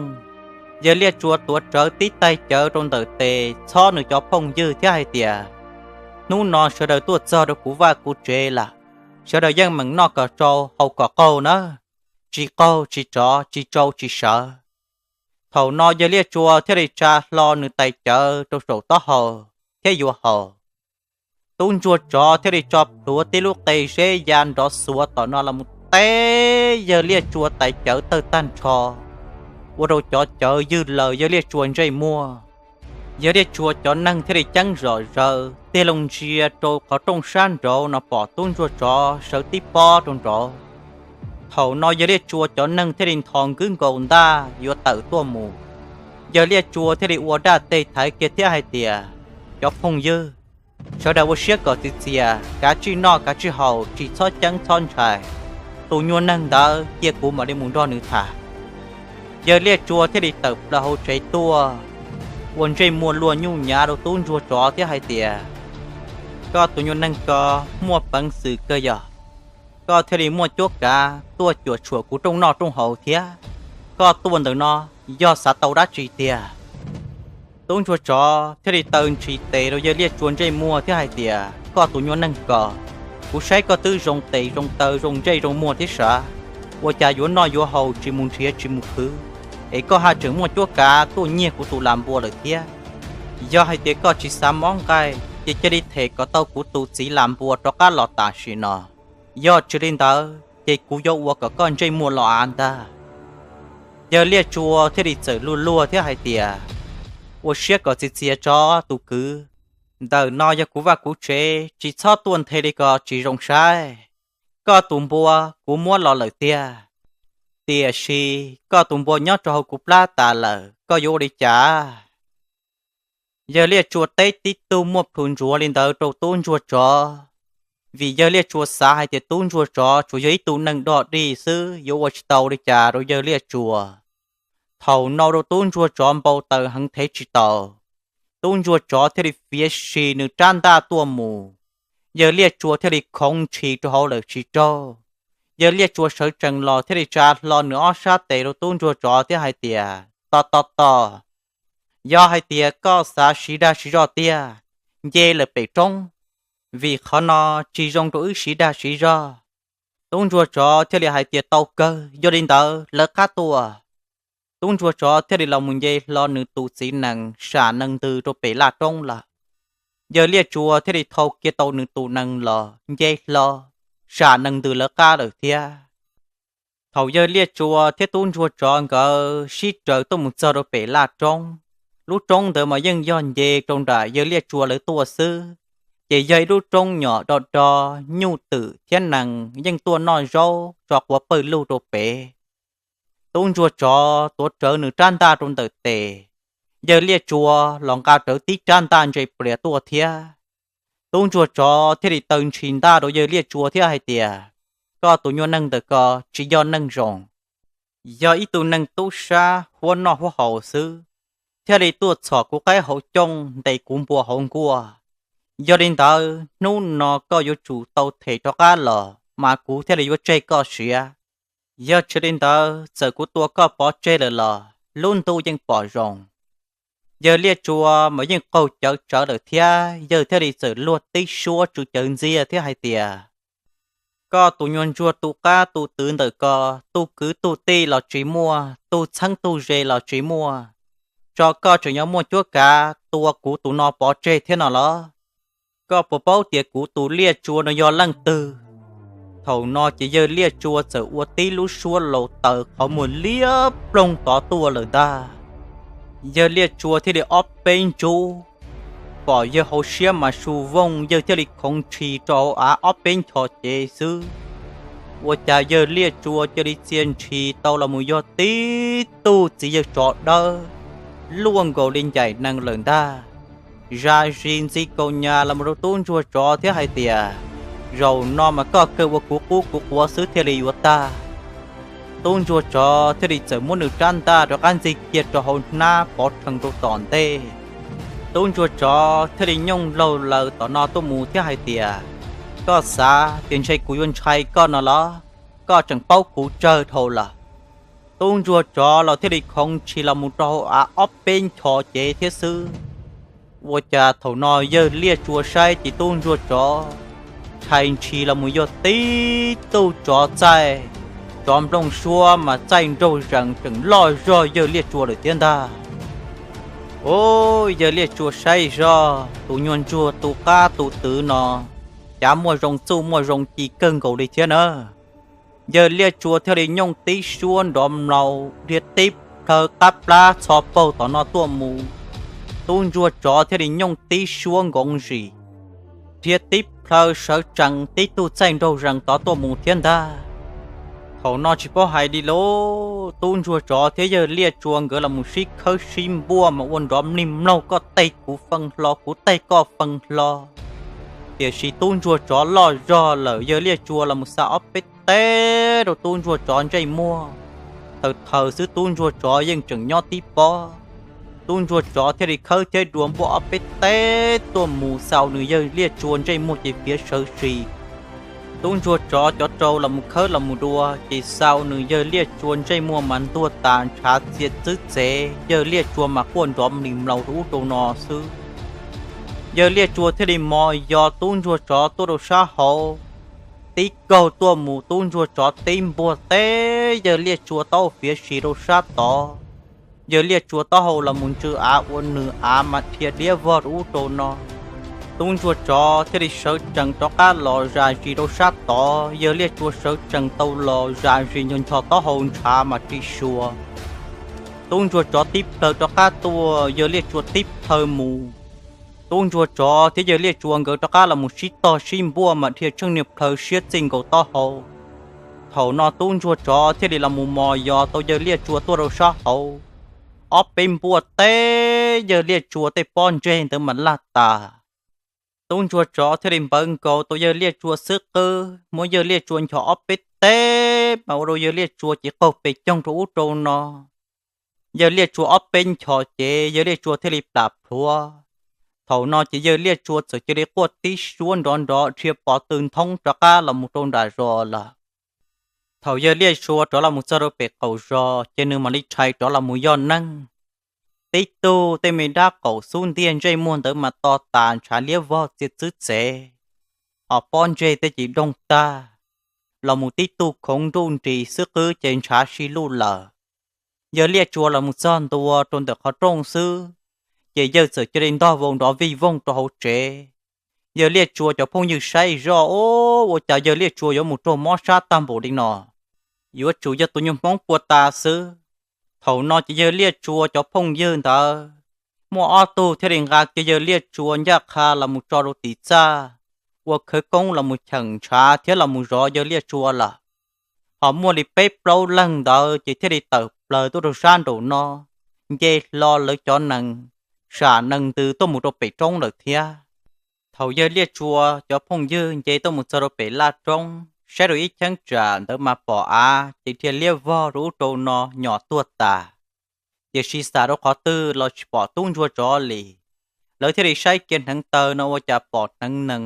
Yawg Liaj Tsua tuav rawv tib taig cawv rau ntawm tes txhob nws cov phooj ywg thiab hais tias, hnub no sawv daws tuaj txog rau kuv vaj kuv tsev lawm, sawv daws yeej meem noj kom tsau haus kom qaug nawb, tsis qaug tsis tsov, tsis tsau tsis sawv. Thaum no yawg Liaj Tsua thiaj li tsa hlo nws tais cawv rau saum taub hau thiab yuav haus. Tub ntsuag tsov thiaj li tso plhuav tib lub qe zeb ya nrov xuav tom no los mus teb yawg Liaj Tsua tais cawv tawg tag nrho, ua rau cov cawv ywj laws yawg Liaj Tsua ntsej muag. Yawg Liaj Tsua cov neeg thiaj li ceeb zom zaws tig loo ntsia rau qhov rooj sab nraud no pom tub ntsuag tsov sawv tib pob rau nraud. Thaum no yawg Liaj Tsua cov neeg thiaj li nthos nkwb nkaus ntaj yuav tawm tuaj mus. Yawg Liaj Tsua thiaj li ua daj teg thaiv kiag thiab hais tias, cov phooj ywg, sawv daws ua siab kom txias txias, kav tsij noj kav tsij haus, tsis txhob ceeb txhob ntshai. Tus nyuag neeg ntawd cia kuv mam li mus nrog nws tham. Yawg Liaj Tsua thiaj li tawm plaws hauv tsev tuaj, ua ntsej muag luag nyuj nyav rau tub ntsuag tsov thiab hais tias, koj tus nyuag neeg ko muaj peev xwm kawg yog, koj thiaj li muaj cuab kav tuaj cuam tshuam kuv rooj noj rooj haus thiab. Koj tuaj ntawm no yog xav tau dab tsi tiag? Tub ntsuag tsov thiaj li taw ntshis tes rau yawg Liaj Tsua ntsej muag thiab hais tias, koj tus nyuag neeg ko, kuv saib koj twb zoo tes zoo taw zoo ntsej zoo muag thiab sav, ua cas yuav noj yuav haus tsis mus nrhiav tsis mus khwv, es koj haj tseem muaj cuab kav tuaj nyiag kuv tus lam npua lawm thiab? Yog hais tias koj tsis xav mob nqaij ces cia li them kom tau kuv tus txiv lam npua rov qab los tam sim no, yog tsis li ntawd ces kuv yuav ua kom koj ntsej muag los av ntag. Yawg Liaj Tsua thiaj li txawm luag luag thiab hais tias, ua siab kom txias txias tso tus kwv, ntawm no yog kuv vaj kuv tsev, tsis txhob tuaj nthe li ko tsis zoo saib. Koj tus npua kuv muab los lawm tiag, tiam sis koj tus npua nyob rau hauv kuv plab tas lawm, koj yuav ua li cas? Yawg Liaj Tsua teb tib tug muaj plhus ntsuav li ntawd rau tub ntsuag tsov, vim yawg Liaj Tsua xav hais tias tub ntsuag tsov tsuas yog ib tug neeg dog dig xwb, yuav ua tsis tau li cas rau yawg Liaj Tsua. Thaum no rau tub ntsuag tsov npau taws heev thev tsis tau, tub ntsuag tsov thiaj li fiav si nws rab ntaj tuaj mus. Yawg Liaj Tsua thiaj li khoov ntshis rau hauv lawm tsis raug. Yawg Liaj Tsua sawv tsees los thiaj li tsa hlo nws ob sab tes rau tub ntsuag tsov thiab hais tias, tos tos tos, yog hais tias koj xav siv dag siv zog tiag, nce lawm pem roob, vim qhov no tsis zoo rau wb siv dag siv zog. Tub ntsuag tsov thiaj li hais tias, tau kawg, yog li ntawd lawv qab tuaj. Tub ntsuag tsov thiaj li los mus nce hlo nws tus txiv nees sam nees ntws rau pem laj roob lawm. Yawg Liaj Tsua thiaj li thau kiag tau nws tus nees los nce hlo sam nees ntws lawv qab lawm thiab. Thaum yawg Liaj Tsua thiab tub ntsuag tsov nkawd sib raws tuaj mus txog rau pem laj roob, lub roob ntawd mas yeej yog nce rau nram yawg Liaj Tsua lawv tuaj xwb, ces yog ib lub roob nyom do do, nyuj twm thiab nees yeej tuaj noj zaub tso quav pawg lug rau pem. Tub ntsuag tsov tuav rawv nws rab ntaj rau ntawm tes, yawg Liaj Tsua los nqa rawv tib rab ntaj ntse plias tuaj thiab. Tub ntsuag tsov thiaj li taw ntshis ntaj rau yawg Liaj Tsua thiab hais tias, koj tus nyuag neeg ntawm ko tsis yog neeg zoo, yog ib tug neeg tub sab huab noj huab haus xwb. thiaj li tuaj txhom kuv qaib hauv cooj ntes kuv npua hauv nkuaj. Yog li ntawd hnub no koj yuav tsum tau them rov qab los mas kuv thiaj li yuav tseg koj siav. Yog tsis li ntawd txawm kuv tua koj pov tseg lawm los lub ntuj yeej pom zoo. Yawg Liaj Tsua mas yeej qaug cawv tsawv lawm thiab yawg thiaj li txawm luag tib suab tsw cawv ntxiag thiab hais tias, koj tus nyuag ntsuag tu qab tu twv ntawm ko, tus kwv tus tij los tsis muaj, tus txheeb tus ze los tsis muaj, tso koj tseem yuav muaj cuab kav tua kuv tus no pov tseg thiab no los? Koj puas paub tias kuv tus Liaj Tsua no yog leej twg? Thaum no ces yawg Liaj Tsua txawm ua tib lub suab laus taws qhov muag liab ploog tod tuaj lawm ntag. Yawg Liaj Tsua thiaj li ob peb ntsub, pom yawg hauv siab mas su vooj, yawg thiaj li khoov ntshis rau hauv av ob peb nchos cev xwb. Ua cas yawg Liaj Tsua cia li txia ntshis tau los mus yog tib tug txiv yawg tsov dawb luaj nkaus li ncaim nees lawm ntag. Zam zis ntxi kaus nyas los mus rau tub ntsuag tsov thiab hais tias, zaum no mas koj kawg ua kuv qub kuv quav xwb thiaj li yuav tag. Tub ntsuag tsov thiaj li txawm muab nws rab ntaj rov qab ntxig kiag rau hauv hnab pov rhees rau tom ntej. Tub ntsuag tsov thiaj li nyooj laug laws tom no tuaj mus thiab hais tias, koj xav tias ntshe kuv yuav ntshai koj no los? Koj tseem paub kuv tsawg dhau lawm. Tub ntsuag tsov los thiaj li khoov ntshis los mus rau hauv av ob peb nchos cev thiab xwb. Ua cas thaum no yawg Liaj Tsua saib ces tub ntsuag tsov tshais ntshis los mus yog tib tug tsov txaij, tsov nplooj suab mas txaij nraug zees tseem loj zog yawg Liaj Tsua lawm thiab ntag. Ub, yawg Liaj Tsua saib zog tus nyuag ntsuag tu qab tu twv no, cas muaj zoo txuj muaj zoo ci kawg nkaus li thiab na. Yawg Liaj Tsua thiaj li nyooj tib suab nrov mlaus dhia tib plhaw qab plab txho paug tom no tuaj mus. Tub ntsuag tsov thiaj li nyooj tib suab nkoov zis dhia tib plhaw sawv tsees tib tug txaij nraug zees tod tuaj mus thiab ntag. Thaum no tsis paub hais li lauj, tub ntsuag tsov thiab yawg Liaj Tsua nkawd los mus sib khawb sib npuaj mas ua nrov mlig mloog koj teg kuv fee hlo kuv teg koj fee hlo. Tiam sis tub ntsuag tsov loj zog lawm yawg Liaj Tsua los mus xa ob peb teb rau tub ntsuag tsov ntsej muag. Thaum thaum xwb tub ntsuag tsov yeej tseem nyob tib pob. Tub ntsuag tsov thiaj li khawb thiab dua npuaj ob peb teb tuaj mus xaus nws yawg Liaj Tsua ntsej muag ces fiav sawv si. Tub ntsuag tsov cov rau los mus khawb los mus dua ces xaus nws yawg Liaj Tsua ntsej muag mas ntuag tas ntshav txia txwb txev, yawg Liaj Tsua mas quaj nrov mlis mlaus rau ub rau no xwb. Yawg Liaj Tsua thiaj li mos yos tub ntsuag tsov tuaj rau sab hauv, tib kaug tuaj mus tub ntsuag tsov tib npuaj teb yawg Liaj Tsua taub hau fiav si rau sab tod. Yawg Liaj Tsua taub hau los mus ntsw av ua nws av mas dhia liab vog rau ub rau no. Tub ntsuag tsov thiaj li sawv tsees rov qab los zam zis rau sab tod, yawg Liaj Tsua sawv tsees tau los zam zis nchos nchos taub hau ntshav mas tsis sua. Tub ntsuag tsov tib plhaw rov qab tuaj, yawg Liaj Tsua tib plhaw mus. Tub ntsuag tsov thiab yawg Liaj Tsua nkawd rov qab los mus sib tog sib npuaj mas dhia tsheej niag plhaw siab txij nkaus taub hau. Thaum no tub ntsuag tsov thiaj li los mus mos yos tau yawg Liaj Tsua tuaj rau sab hauv, ob peb npuaj teb yawg Liaj Tsua tej pob ntseg ntawd mas laj tas. Tub ntsuag tsov thiaj li npawv nkaus tau yawg Liaj Tsua xub qwb, muab yawg Liaj Tsua nchos ob peb teb mas ua rau yawg Liaj Tsua ces qaug pes coog rau ub rau no. Yawg Liaj Tsua ob peb nchos ces yawg Liaj Tsua thiaj li plam plhuav. Thaum no ces yawg Liaj Tsua txawm cia li quaj tib suab nrov nrov dhia pov tw nthoob rov qab los mus rau nram zos lawm. Thaum yawg Liaj Tsua rov los mus txog rau pem qaum zos ces nws mam li rhais rov los mus yog neeg. Tib tug tej me dab qaum xub ntiag ntsej muag ntawd mas to tas ntshav liab vog txia txwb txev, hos pob ntseg tej ces doog tag, los mus tib tug khoov nruj nris xub qwb ces ntshav si luj lawm. Yawg Liaj Tsua los mus txog ntua rau ntawm qhov rooj xwb, ces yawg txawm cia li ntog vau nrov vij voog rau hauv tsev. Yawg Liaj Tsua cov phooj ywg saib zoj, ua cas yawg Liaj Tsua yuav mus raug mob sab tag npaum li no, yuav tsum yog tus nyuag Hmoob pua tas xwb. Thaum no ces yawg Liaj Tsua cov phooj ywg ntawd, muaj ob tug thiaj li nqa kiag yawg Liaj Tsua ncaj qha los mus tso rau tim txaj, ua khawv koob los mus cheem ntshav thiab los mus zov yawg Liaj Tsua lawm. Ho muaj li peb plaub leeg ntawd ces thiaj li tawm plaws tuaj rau sab nraum no, nce hlo lawv cov nees, sam nees ntws tuaj mus rau pem roob lawm thiab. Thaum yawg Liaj Tsua cov phooj ywg nce tuaj mus txog rau pem laj roob, saib rau ib cheeb tsam ntawd mas pom av ces dhia liab vog rau ub rau no nyom tuag tas. tiam sis xav rau qhov twg los tsis pom tub ntsuag tsov li. Lawv thiaj li saib kiag hneev taw no ua cas pom hneev nees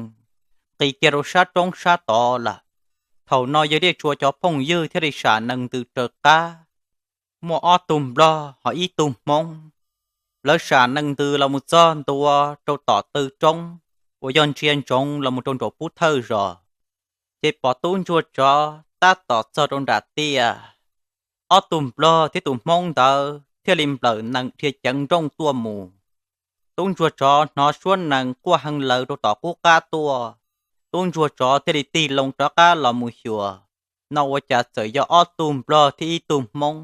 nqis kiag rau sab roob sab tod lawm. Thaum no yawg Diaj Tsua cov phooj ywg thiaj li sam nees ntws raws qab, muaj ob tug nplog ho ib tug hmoob. Lawv sam nees ntws los mus txog ntua rau tom tw roob uas yog ntsia ntsoov los mus rau nraum pub thawj zos, ces pom tub ntsuag tsov tab tom txog rau nram tiaj. Ob tug nplog thiab tus hmoob ntawd thiaj li nplawm nees dhia ceev nrooj tuaj mus. Tub ntsuag tsov hnov suab nees quaj heev lawv rau tom qub qab tuaj, tub ntsuag tsov thiaj li tig loo rov qab los mus xyuas, no ua cas txawm yog ob tug nplog thiab ib tug hmoob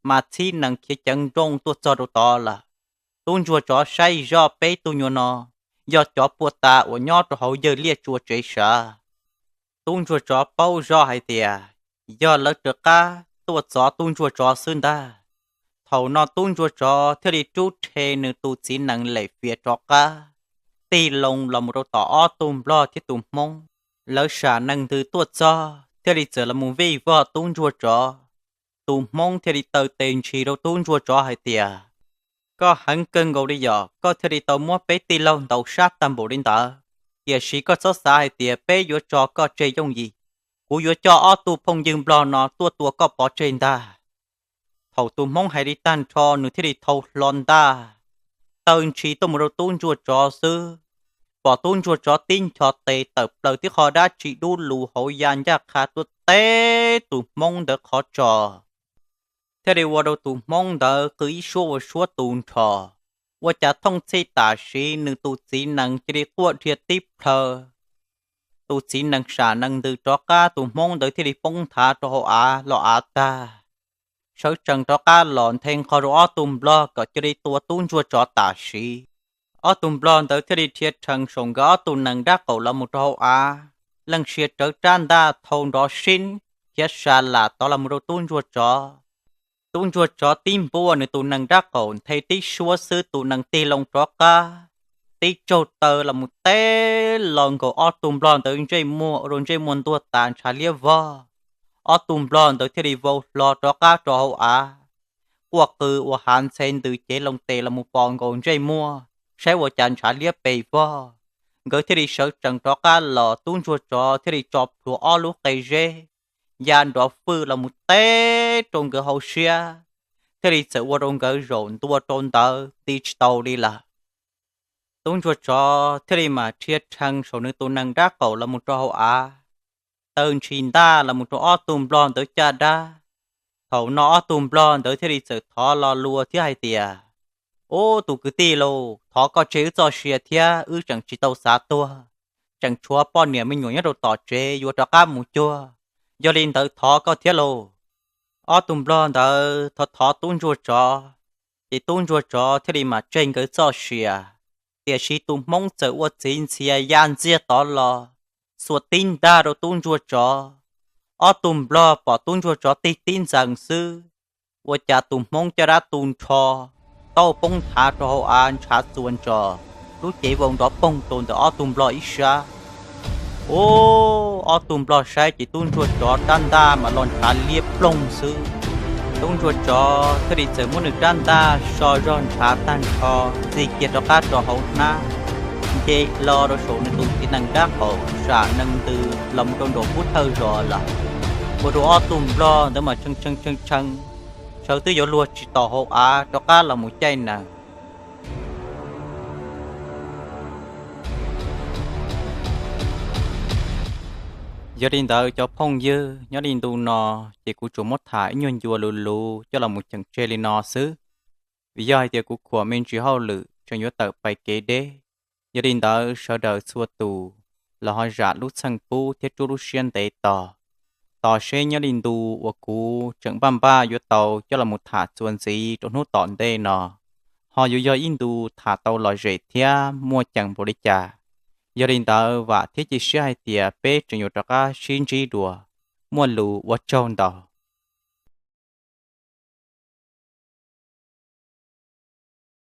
mas txhib nees khiav ceev nrooj tuaj txog rau tod lawm. Tub ntsuag tsov saib zoj peb tug nyuag no yog cov puag ta uas nyob rau hauv yawg Liaj Tsua tsev sav. Tub ntsuag tsov paub zoj hais tias yog lawv rov qab tuaj txov tub ntsuag tsov xwb ntag. Thaum no tub ntsuag tsov thiaj li rub rhe nws tus txiv nees lem fiav rov qab, tig loo los mus rau tom ob tug nplog thiab tus hmoob. Lawv sam nees ntws tuaj txog thiaj li txawm los mus vij vog tub ntsuag tsov. Tus hmoob thiaj li taw tes ntshis rau tub ntsuag tsov hais tias, koj heev kawg nkaus li yom, koj thiaj li tau muab peb tij laug ntaus sab tag npaum li ntawd, tiam sis koj txhob xav hais tias peb yuav tso koj tseg yooj yim. Kuv yuav coj ob tug phooj ywg nplog no tuaj tua koj pov tseg ntag. Thaum tus hmoob hais li tag nrho nws thiaj li thau hlo ntaj, taw ntshis tuaj mus rau tub ntsuag tsov xwb, pom tub ntsuag tsov tib ncho tes tawm plaws tib qho dab tsi dub lug hauv ya ncaj qha tuaj teb tus hmoob ntawd qhov tso, thiaj li ua rau tus hmoob ntawd qw ib suab ua suab tu nrho. Ua cas thooj txhij tam sim nws tus txiv nees cia li quaj dhia tib plhaw. Tus txiv nees sam nees ntws rov qab, tus hmoob ntawd thiaj li poob nthav rau hauv av los av tag, sawv tsees rov qab los nthe nqho rau ob tug nplog kom cia li tua tub ntsuag tsov tam sim. Ob tug nplog ntawd thiaj li rhia rhees saum nkawd ob tug nees dab qaum los mus rau hauv av, leej sia rawv rab ntaj thau nrov sib khiav sa lam tod los mus rau tub ntsuag tsov. Tub ntsuag tsov tib npuaj nws tus nees dab qaum nthe tib suab xwb tus nees tig loo rov qab, tib tsaug taw los mus teb los nkaus ob tug nplog ntawd ntsej muag ua rau ntsej muag ntuag tas ntshav liab vog. Ob tug nplog ntawd thiaj li vau hlo rov qab rau hauv av, quaj qw ua hav ntxhe ntws cev loo tes los mus pos nkaus ntsej muag saib ua cas ntshav liab pes vog. Nkawd thiaj li sawv tsees rov qab los, tub ntsuag tsov thiaj li tso plhuav ob lub qe zeb ya nrov fwj los mus teb rau nkawd hauv siab, thiaj li txawm ua rau nkawd zaum ntua rau ntawd ti tsis tau li lawm. Tub ntsuag tsov thiaj li mam rhia rhees saum nws tus nees dab qaum los mus rau hauv av, taw ntshis ntaj los mus rau ob tug nplog ntawd caj dab. Thaum no ob tug nplog ntawd thiaj li txawm thov lo lus thiab hais tias, ub, tus kwv tij lauj, thov koj tseg wb txoj sia thiab, wb tseem tsis tau xav tuag, tseem tshuav poj niam me nyuam nyob rau tom tsev yuav rov qab mus cuag. Yog li ntawd thov koj thiab lauj. Ob tug nplog ntawd thov thov tub ntsuag tsov, ces tub ntsuag tsov thiaj li mam tseg nkawd txoj sia. Tiam sis tus hmoob txawm ua txiv ntxhias ya ntxiag tod los, xuas tib ntaj rau tub ntsuag tsov. Ob tug nplog pom tub ntsuag tsov tig tib ntxees xwb, ua cas tus hmoob caj dab tu nrho, tau poob nthav rau hauv av ntshav txuas ntsos, lub cev vau nrov poog rau ntawm ob tug nplog ib sab. Ub, ob tug nplog saib ces tub ntsuag tsov rab ntaj mas los ntshav liab ploog xwb. Tub ntsuag tsov thiaj li txawm muab nws rab ntaj so zog ntshav tag nrho, ntxig kiag rov qab rau hauv hnab, nce hlo rau saum nws tus txiv nees dab qaum, sam nees ntws los mus rau nraum pub thawj zos lawm. Ua rau ob tug nplog ntawd mas tshee tshee tshee tshee, sawv twb yuav luag tsis taus hauv av rov qab los mus caij nees. Yog li ntawd cov phooj ywg, nyob li ntu no ces kuv tsuas muab tham ib nyuag ncua luv luv coj los mus cheem tseg li no xwb, vim yog hais tias kuv khuam me ntsis hauj lwm tseem yuav tawm pais kev deb. Yog li ntawd sawv daws txhua tus los ho zam lub txheej pub thiab rub lub siab ntev tos, tos seb nyob li ntu uas kuv tseem npaj npaj yuav tau coj los mus tham txuas ntxiv rau hnub tom ntej no, ho yuav yog ib ntu tham tau lom zem thiab muaj ceem npaum li cas. Yog li ntawd vam thiab cia siab hais tias peb tseem yuav rov qab sib ntsib dua. Muaj lus ua tsaug ntau.